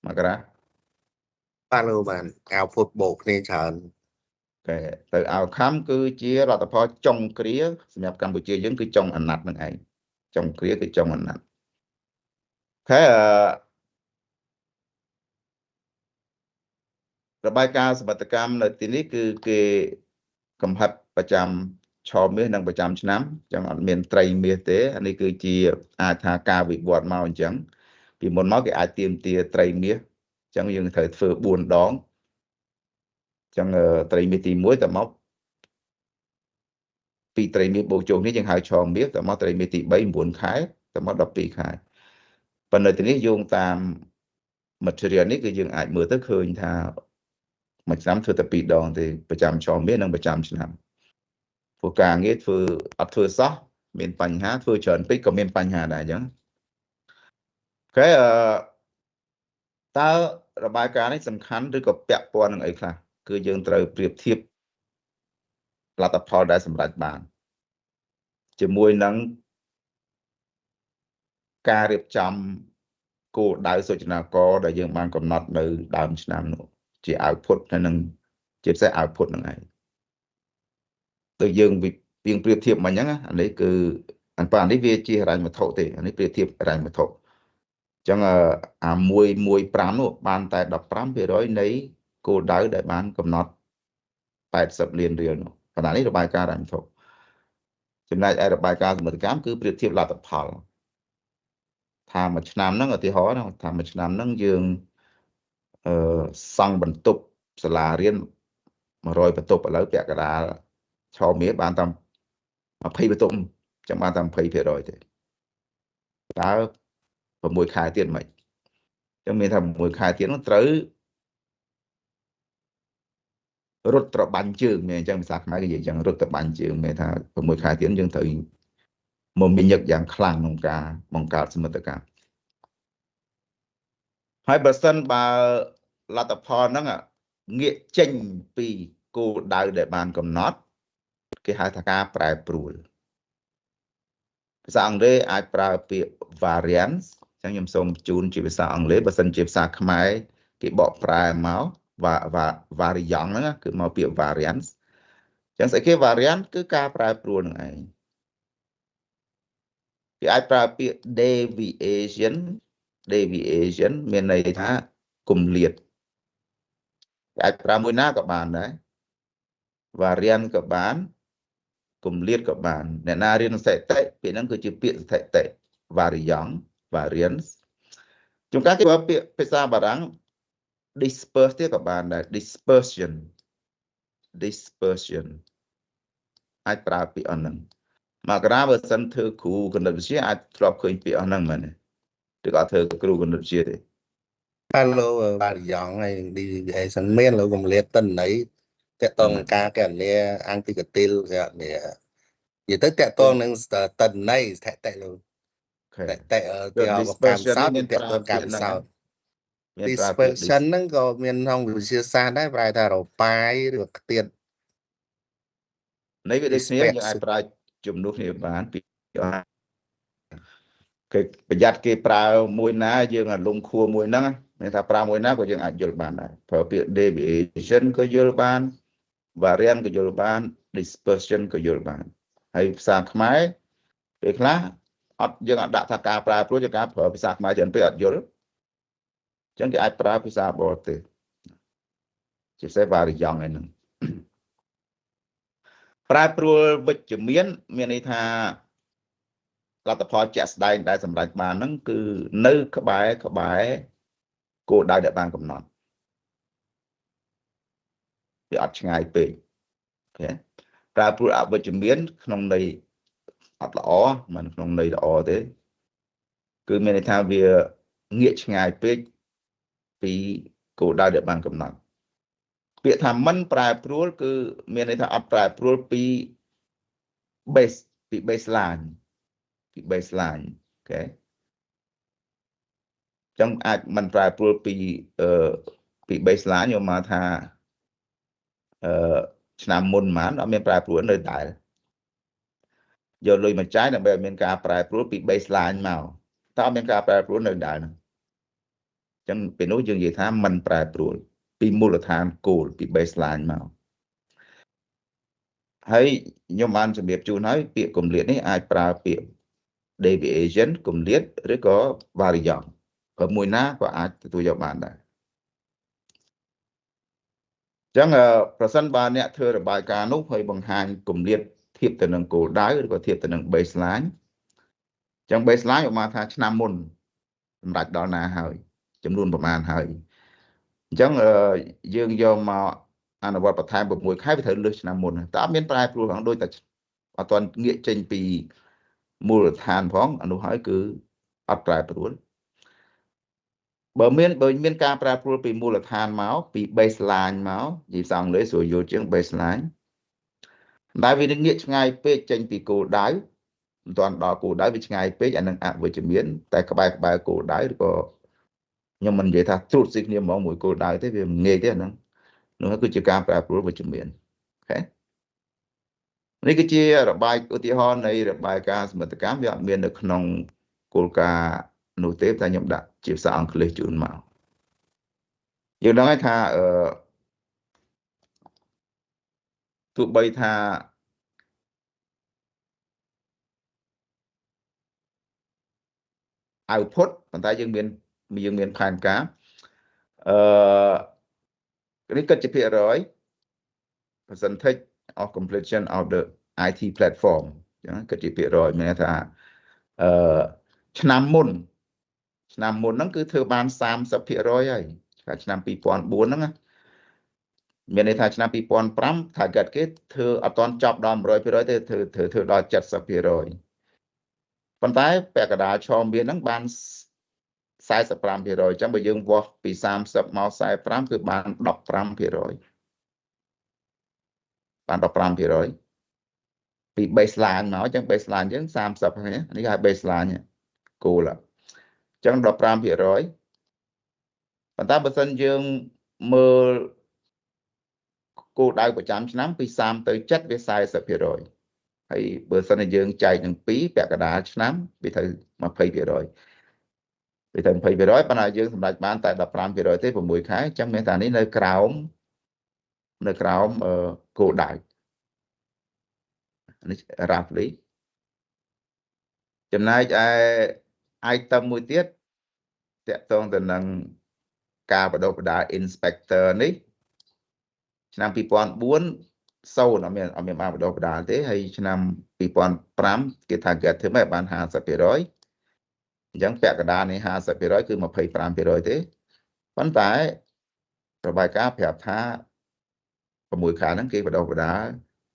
មករាបានលោកបាន output បូកគ្នាច្រើនគេទៅ outcome គឺជាលទ្ធផលចុងគ្រាសម្រាប់កម្ពុជាយើងគឺចុងអាណត្តិហ្នឹងឯងចុងគ្រាគឺចុងអាណត្តិខែរបាយការណ៍សមិទ្ធកម្មនៅទីនេះគឺគេកំហិតប្រចាំឆមាសនិងប្រចាំឆ្នាំអញ្ចឹងអត់មានត្រីមាសទេអានេះគឺជាអាចថាការវិវត្តមកអញ្ចឹងពីមុនមកគេអាចទាមទារត្រីមាសអញ្ចឹងយើងត្រូវធ្វើ4ដងអញ្ចឹងត្រីមាសទី1តមកពីត្រីមាសបូកចូលនេះយើងហៅឆមាសតមកត្រីមាសទី3 9ខែតមក12ខែប៉ុន្តែទីនេះយោងតាម material នេះគឺយើងអាចមើលទៅឃើញថាមួយឆ្នាំធ្វើតែ2ដងទេប្រចាំឆមាសនិងប្រចាំឆ្នាំព្រោះការងារធ្វើអត់ធ្វើសោះមានបញ្ហាធ្វើច្រើនពេកក៏មានបញ្ហាដែរអញ្ចឹងអូខេតើរបាយការណ៍នេះសំខាន់ឬក៏ពាក់ព័ន្ធនឹងអីខ្លះគឺយើងត្រូវប្រៀបធៀបលទ្ធផលដែលសម្រេចបានជាមួយនឹងការរៀបចំគោលដៅសូចនាករដែលយើងបានកំណត់នៅដើមឆ្នាំនោះជា output ហើយនឹងជាពិសេស output ហ្នឹងឯងដូចយើងប្រៀបធៀបមកអញ្ចឹងអានេះគឺអានេះវាជាហិរញ្ញវត្ថុទេអានេះប្រៀបធៀបហិរញ្ញវត្ថុអញ្ចឹងអា115នោះបានតែ15%នៃគោលដៅដែលបានកំណត់80លានរៀលនោះប៉ុន្តែនេះរបាយការណ៍ហិរញ្ញវត្ថុចំណែកឯរបាយការណ៍សមិទ្ធកម្មគឺប្រៀបធៀបលទ្ធផលថាមួយឆ្នាំហ្នឹងឧទាហរណ៍ថាមួយឆ្នាំហ្នឹងយើងសង់បន្ទប់សាលារៀន100បន្ទប់ឥឡូវពាក់កណ្ដាលឆមាសបានតាម20បន្ទប់ចឹងបានតាម20%ទេតើ6ខែទៀតមិនចឹងមានថា6ខែទៀតនោះត្រូវរត់ត្របាញ់ជើងមានអញ្ចឹងភាសាខ្មែរគេនិយាយអញ្ចឹងរត់ត្របាញ់ជើងមានថា6ខែទៀតយើងត្រូវមមាញឹកយ៉ាងខ្លាំងក្នុងការបង្កើតសមិទ្ធកម្មហើយបើសិនបើលទ្ធផលហ្នឹងងាកចេញពីគោលដៅដែលបានកំណត់គេហៅថាការប្រែប្រួលភាសាអង់គ្លេសអាចប្រើពាក្យ variance អញ្ចឹងខ្ញុំសូមជូនជាភាសាអង់គ្លេសបើសិនជាភាសាខ្មែរគេបកប្រែមក variant ហ្នឹងគឺមកពាក្យ variance ចឹងស្អីគេ variance គឺការប្រែប្រួលនឹងឯងគេអាចប្រើពាក្យ deviation deviation មានន័យថាគម្លាតគេអាចប្រើមួយណាក៏បានដែរ variance ក៏បានគម្លាតក៏បានអ្នកណារៀនស្ថិតិពាក្យហ្នឹងគឺជាពាក្យស្ថិតិ variant variance ជួនកាលគេប្រើពាក្យភាសាបារាំង disperse ទៀតក៏បានដែរ dispersion dispersion អាចប្រើពាក្យអស់ហ្នឹងមករាបើសិនធ្វើគ្រូគណិតវិទ្យាអាចធ្លាប់ឃើញពាក្យអស់ហ្នឹងមែនទេឬក៏អត់ធ្វើគ្រូគណិតវិទ្យាទេ Hello variant ហើយ deviation មានលើគម្លាតតិន័យតកតងការកណនាអង្គតិកទីលគេនិយាយទៅតកតងនឹងតិន័យស្ថិតិលោកស្ថិតិទីអបកម្មសោតតកតងការពិសោធន៍ dispersion ហ្នឹងក៏មានក្នុងវិទ្យាសាស្ត្រដែរប្រែថារបាយឬក៏ខ្ទាត នៃវាដូចគ្នាយើងអាចប្រើជំនួសគ្នាបានពីគេប្រយ័ត្នគេប្រើមួយណាយើងអាលំខួរមួយហ្នឹងមានថាប្រើមួយណាក៏យើងអាចយល់បានដែរប្រើពាក្យ deviation ក៏យល់បាន variance ក៏យល់បាន dispersion ក៏យល់បានហើយភាសាខ្មែរពេលខ្លះអត់យើងអត់ដាក់ថាការប្រែប្រួលជាការប្រើភាសាខ្មែរច្រើនពេកអត់យល់អញ្ចឹងគេអាចប្រើភាសាបរទេសជាពិសេស variant ឯហ្នឹងប្រែប្រួលវិជ្ជមានមានន័យថាលទ្ធផលជាក់ស្ដែងដែលសម្រេចបានហ្នឹងគឺនៅក្បែរក្បែរគោលដៅដែលបានកំណត់វាអត់ឆ្ងាយពេកអូខេប្រែប្រួលអវិជ្ជមានក្នុងន័យអត់ល្អមិនក្នុងន័យល្អទេគឺមានន័យថាវាងាកឆ្ងាយពេកពីគោលដៅដែលបានកំណត់ពាក្យថាមិនប្រែប្រួលគឺមានន័យថាអត់ប្រែប្រួលពី base ពី baseline ពី baseline អូខេចឹងអាចមិនប្រែប្រួលពីពី baseline យកមកថាអឺឆ្នាំមុនហ្មងអត់មានប្រែប្រួលនៅតែយកលុយមកចាយដើម្បីឲ្យមានការប្រែប្រួលពី baseline មកតើអត់មានការប្រែប្រួលនៅដែរហ្នឹងចឹងពេលនោះយើងនិយាយថាមិនប្រែប្រួលពីមូលដ្ឋានគោលពី baseline មកហើយខ្ញុំបានជម្រាបជូនហើយពាក្យគម្លាតនេះអាចប្រើពាក្យ deviation គម្លាតឬក៏ variant ក៏មួយណាក៏អាចទទួលយកបានដែរចឹងប្រសិនបើអ្នកធ្វើរបាយការណ៍នោះហើយបង្ហាញគម្លាតធៀបទៅនឹងគោលដៅឬក៏ធៀបទៅនឹង baseline ចឹង baseline ឧបមាថាឆ្នាំមុនសម្រាប់ដល់ណាហើយចំនួនប្រមាណហើយអញ្ចឹងយើងយកមកអនុវត្តបន្ថែម6ខែវាត្រូវលើសឆ្នាំមុនតែអត់មានប្រែប្រួលផងដូចតែអត់ទាន់ងាកចេញពីមូលដ្ឋានផងអានោះហើយគឺអត់ប្រែប្រួលបើមានការប្រែប្រួលពីមូលដ្ឋានមកពី baseline មកនិយាយភាសាអង់គ្លេសស្រួលយល់ជាង baseline តែវាងាកឆ្ងាយពេកចេញពីគោលដៅមិនទាន់ដល់គោលដៅវាឆ្ងាយពេកអានឹងអវិជ្ជមានតែក្បែរក្បែរគោលដៅឬក៏ខ្ញុំមិននិយាយថាត្រួតស៊ីគ្នាហ្មងមួយគោលដៅទេវាមិនងាយទេអាហ្នឹងនោះគឺជាការប្រែប្រួលវិជ្ជមានអូខេនេះគឺជារបាយឧទាហរណ៍នៃរបាយការណ៍សមិទ្ធកម្មវាអត់មាននៅក្នុងគោលការណ៍នោះទេតែខ្ញុំដាក់ជាភាសាអង់គ្លេសជូនមកយើងដឹងហើយថាអឺទោះបីថា output ប៉ុន្តែយើងមានផែនការអឺនេះគិតជាភាគរយ percentage of completion of the IT platform អញ្ចឹងគិតជាភាគរយមានន័យថាអឺឆ្នាំមុនហ្នឹងគឺធ្វើបាន 30% ហើយឆ្នាំ2004ហ្នឹងមានន័យថាឆ្នាំ2005 target គេធ្វើអត់ទាន់ចប់ដល់ 100% ទេធ្វើដល់ 70% ប៉ុន្តែពាក់កណ្ដាលឆមានហ្នឹងបាន 45% អញ្ចឹងបើយើងវាស់ពី30មក45គឺបាន 15% បាន 15% ពី baseline មកអញ្ចឹង baseline យើង30ហ្នឹងនេះគេហៅ baseline គោលអញ្ចឹង 15% ប៉ុន្តែបើសិនយើងមើលគោលដៅប្រចាំឆ្នាំពី30ទៅ7វា 40% ហើយបើសិនជាយើងចែកនឹង2ពាក់កណ្ដាលឆ្នាំវាត្រូវ 20% វាទៅ 20% ប៉ុន្តែយើងសម្រេចបានតែ 15% ទេ 6 ខែអញ្ចឹងមានតែនេះនៅក្រោមគោលដៅនេះ roughly ចំណែកឯ item មួយទៀតតាក់ទងទៅនឹងការបដិបដា inspector នេះឆ្នាំ2004 0អត់មានបានបដិបដាទេហើយឆ្នាំ2005គេ target ធ្វើម៉េចបាន 50% អញ្ចឹងពាក់កណ្ដាលនេះ 50% គឺ 25% ទេប៉ុន្តែរបាយការណ៍ប្រាប់ថា6ខែហ្នឹងគេបដិបដា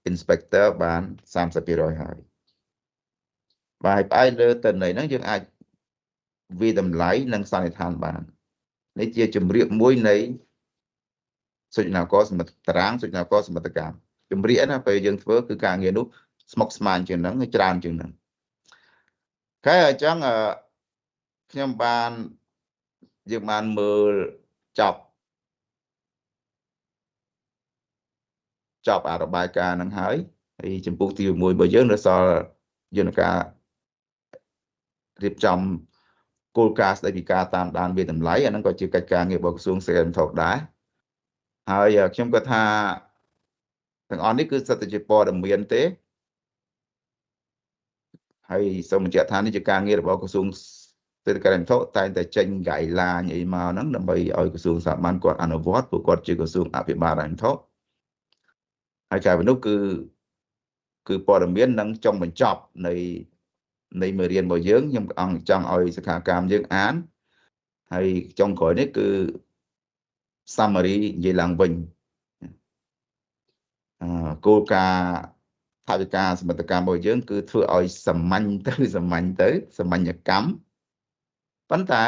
inspector បាន 30% ហើយបាទផ្អែកលើទិន្នន័យហ្នឹងយើងអាចវាតម្លៃនិងសន្និដ្ឋានបាននេះជាជំរាបមួយនៃសូចនាករសមិទ្ធតារាងសូចនាករសមិទ្ធកម្មជំរាបណាពេលយើងធ្វើគឺការងារនោះស្មុគស្មាញជាងហ្នឹងច្រើនជាងហ្នឹងខែអញ្ចឹងខ្ញុំបានយើងបានមើលចប់អារបាយការណ៍ហ្នឹងហើយហើយចំពោះទី6របស់យើងនៅសល់យន្តការរៀបចំគោលការណ៍ស្តីពីការតាមដានវាតម្លៃអាហ្នឹងក៏ជាកិច្ចការងាររបស់ក្រសួងសេដ្ឋកិច្ចដែរហើយខ្ញុំគាត់ថាទាំងអស់នេះគឺសិតតែជាព័ត៌មានទេហើយសូមបញ្ជាក់ថានេះជាការងាររបស់ក្រសួងសេដ្ឋកិច្ចវត្ថុតែងតែចេញ guideline អីមកហ្នឹងដើម្បីឲ្យក្រសួងស្ថាប័នគាត់អនុវត្តព្រោះគាត់ជាក្រសួងអភិបាលហិរញ្ញវត្ថុហើយក្រៅពីនោះគឺព័ត៌មាននឹងចុងបញ្ចប់នៃមេរៀនរបស់យើងខ្ញុំអង្គចង់ឲ្យសិក្ខាកាមយើងអានហើយចុងក្រោយនេះគឺ summary និយាយឡើងវិញគោលការណ៍ថវិកាសមិទ្ធកម្មរបស់យើងគឺធ្វើឲ្យសាមញ្ញទៅសាមញ្ញកម្មប៉ុន្តែ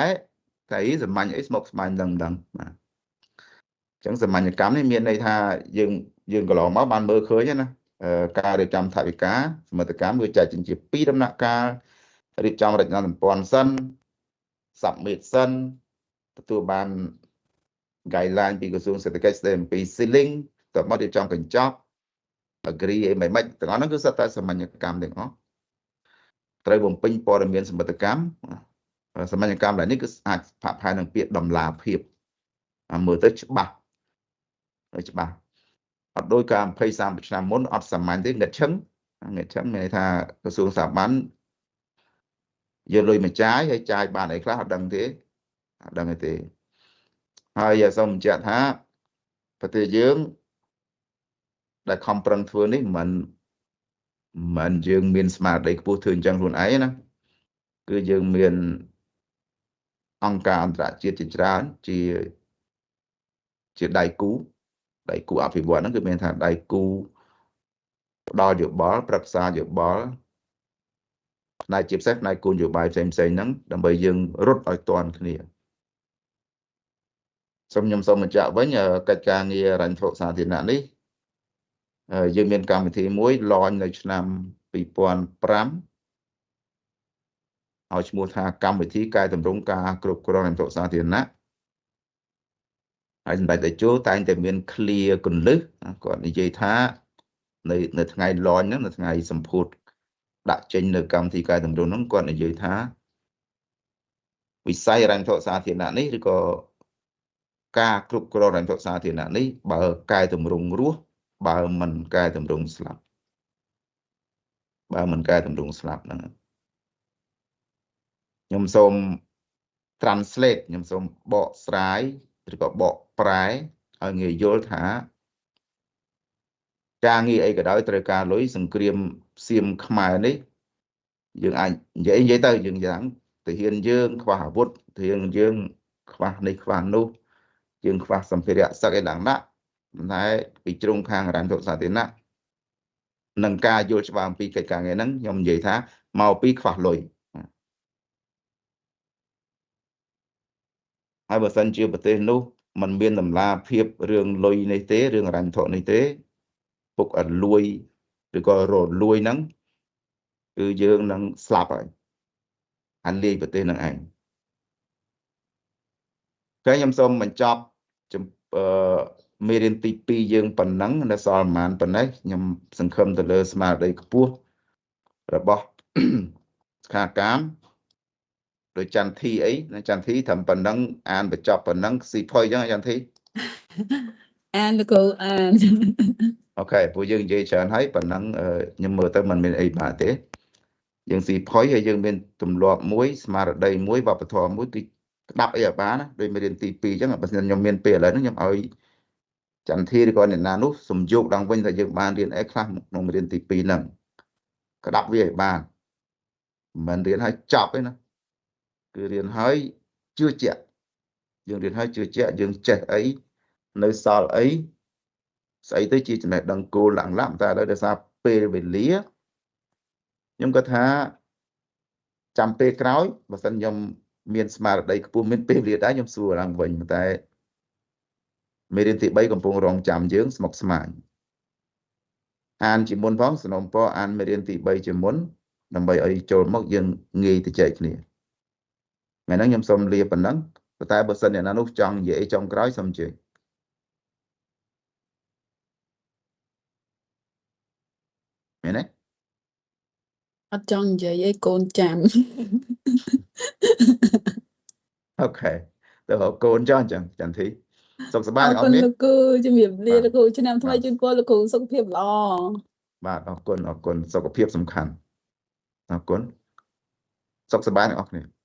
តែសាមញ្ញអីស្មុគស្មាញដឹងបាទអញ្ចឹងសាមញ្ញកម្មនេះមានន័យថាយើងកន្លងមកបានមើលឃើញណាការរៀបចំថវិកាសមិទ្ធកម្មវាចែកចេញជាពីរដំណាក់កាលរៀបចំរចនាសម្ព័ន្ធសិន submit សិនទទួលបាន guideline ពីក្រសួងសេដ្ឋកិច្ចស្ដីអំពី ceiling តមករៀបចំកញ្ចប់ agree អីមិនទាំងអស់ហ្នឹងគឺសុទ្ធតែសាមញ្ញកម្មទាំងអស់ត្រូវបំពេញព័ត៌មានសមិទ្ធកម្មសាមញ្ញកម្មឡើយនេះគឺអាចផាកផែនឹងពាក្យតម្លាភាពមើលទៅច្បាស់អត់ដោយការ20 30ឆ្នាំមុនអត់សាមញ្ញទេងឹតឈឹងមានន័យថាក្រសួងស្ថាប័នយកលុយមកចាយហើយចាយបានអីខ្លះអត់ដឹងទេហើយសូមបញ្ជាក់ថាប្រទេសយើងដែលខំប្រឹងធ្វើនេះមិនយើងមានស្មារតីខ្ពស់ធ្វើអញ្ចឹងខ្លួនឯងណាគឺយើងមានអង្គការអន្តរជាតិជាច្រើនជាដៃគូអភិវឌ្ឍហ្នឹងគឺមានថាដៃគូផ្ដល់យោបល់ប្រឹក្សាយោបល់ផ្នែកជាពិសេសផ្នែកគោលនយោបាយផ្សេងៗហ្នឹងដើម្បីយើងរត់ឲ្យទាន់គ្នាខ្ញុំសូមបញ្ជាក់វិញកិច្ចការងារហិរញ្ញវត្ថុសាធារណៈនេះយើងមានកម្មវិធីមួយ launch នៅឆ្នាំ2005ឲ្យឈ្មោះថាកម្មវិធីកែតម្រង់ការគ្រប់គ្រងហិរញ្ញវត្ថុសាធារណៈហើយសម្ដេចតេជោតែងតែមាន clear គន្លឹះគាត់និយាយថានៅថ្ងៃ launch ហ្នឹងនៅថ្ងៃសម្ពោធដាក់ចេញនៅកម្មវិធីកែតម្រង់ហ្នឹងគាត់និយាយថាវិស័យហិរញ្ញវត្ថុសាធារណៈនេះឬក៏ការគ្រប់គ្រងហិរញ្ញវត្ថុសាធារណៈនេះបើកែតម្រង់រស់បើមិនកែតម្រង់ស្លាប់ហ្នឹងខ្ញុំសូម translate ខ្ញុំសូមបកស្រាយឬក៏បកប្រែឲ្យងាយយល់ថាការងារអីក៏ដោយត្រូវការលុយសង្គ្រាមសៀមខ្មែរនេះយើងអាចនិយាយទៅយើងយ៉ាងទាហានយើងខ្វះអាវុធទាហានយើងខ្វះនេះខ្វះនោះយើងខ្វះសម្ភារៈសឹកអីឡើងណាតែពីជ្រុងខាងហិរញ្ញវត្ថុសាធារណៈនឹងការយល់ច្បាស់អំពីកិច្ចការងារហ្នឹងខ្ញុំនិយាយថាមកពីខ្វះលុយហើយបើសិនជាប្រទេសនោះมันមានតម្លាភាពរឿងលុយនេះទេរឿងហិរញ្ញវត្ថុនេះទេពុកអត់លួយឬក៏រលួយហ្នឹងគឺយើងនឹងស្លាប់ហើយអាលាយប្រទេសហ្នឹងឯងតែខ្ញុំសូមបញ្ចប់មេរៀនទី2យើងប៉ុណ្ណឹងនៅសល់ប្រហែលប៉ុណ្ណេះខ្ញុំសង្ឃឹមទៅលើស្មារតីខ្ពស់របស់សិក្ខាកាម ដូចចន្ទធីអីណាចន្ទធីត្រឹមប៉ុណ្ណឹងអានបញ្ចប់ប៉ុណ្ណឹងស៊ីផុយអញ្ចឹងចន្ទធី អានលោកគ្រូអាន OK ពួកយើងនិយាយច្រើនហើយប៉ុណ្ណឹងខ្ញុំមើលទៅมันមានអីបាទទេយើងស៊ីផុយហើយយើងមានទម្លាប់មួយស្មារតីមួយវប្បធម៌មួយគឺក្តាប់អីឲ្យបានណាដូចមេរៀនទី2អញ្ចឹងបើខ្ញុំមានពេលឥឡូវហ្នឹងខ្ញុំឲ្យចន្ទធីឬក៏អ្នកណានោះសំយោគឡើងវិញថាយើងបានរៀនអីខ្លះក្នុងមេរៀនទី2ហ្នឹងក្តាប់វាឲ្យបានមិនមែនរៀនឲ្យចប់ទេណាគឺរៀនឲ្យជឿជាក់យើងរៀនឲ្យជឿជាក់យើងចេះអីនៅសល់អីស្អីទៅជាចំណេះដឹងគោលឡើងឡាក់តែឥឡូវដោយសារពេលវេលាខ្ញុំគាត់ថាចាំពេលក្រោយបើសិនខ្ញុំមានស្មារតីខ្ពស់មានពេលវេលាដែរខ្ញុំសួរឡើងវិញតែមេរៀនទី3កំពុងរងចាំយើងស្មុគស្មាញអានជាមុនផងសំណូមពរអានមេរៀនទី3ជាមុនដើម្បីឲ្យចូលមកយើងងាយទៅចែកគ្នាថ្ងៃហ្នឹងខ្ញុំសូមលាប៉ុណ្ណឹងប៉ុន្តែបើសិនអ្នកណានោះចង់និយាយអីចុងក្រោយសូមអញ្ជើញមែនទេ អត់ចង់និយាយអីកូនចាំ OK ទៅរកកូនចុះអញ្ចឹងចន្ទធីសុខសប្បាយ អរ ទាំងអស់គ្នា គុណលោកគ្រូជំរាបលា បាទ លោកគ្រូឆ្នាំថ្មី បាទ ជូនពរលោកគ្រូសុខភាពល្អ បាទអរគុណអរគុណសុខភាពសំខាន់អរគុណសុខសប្បាយទាំងអស់គ្នា។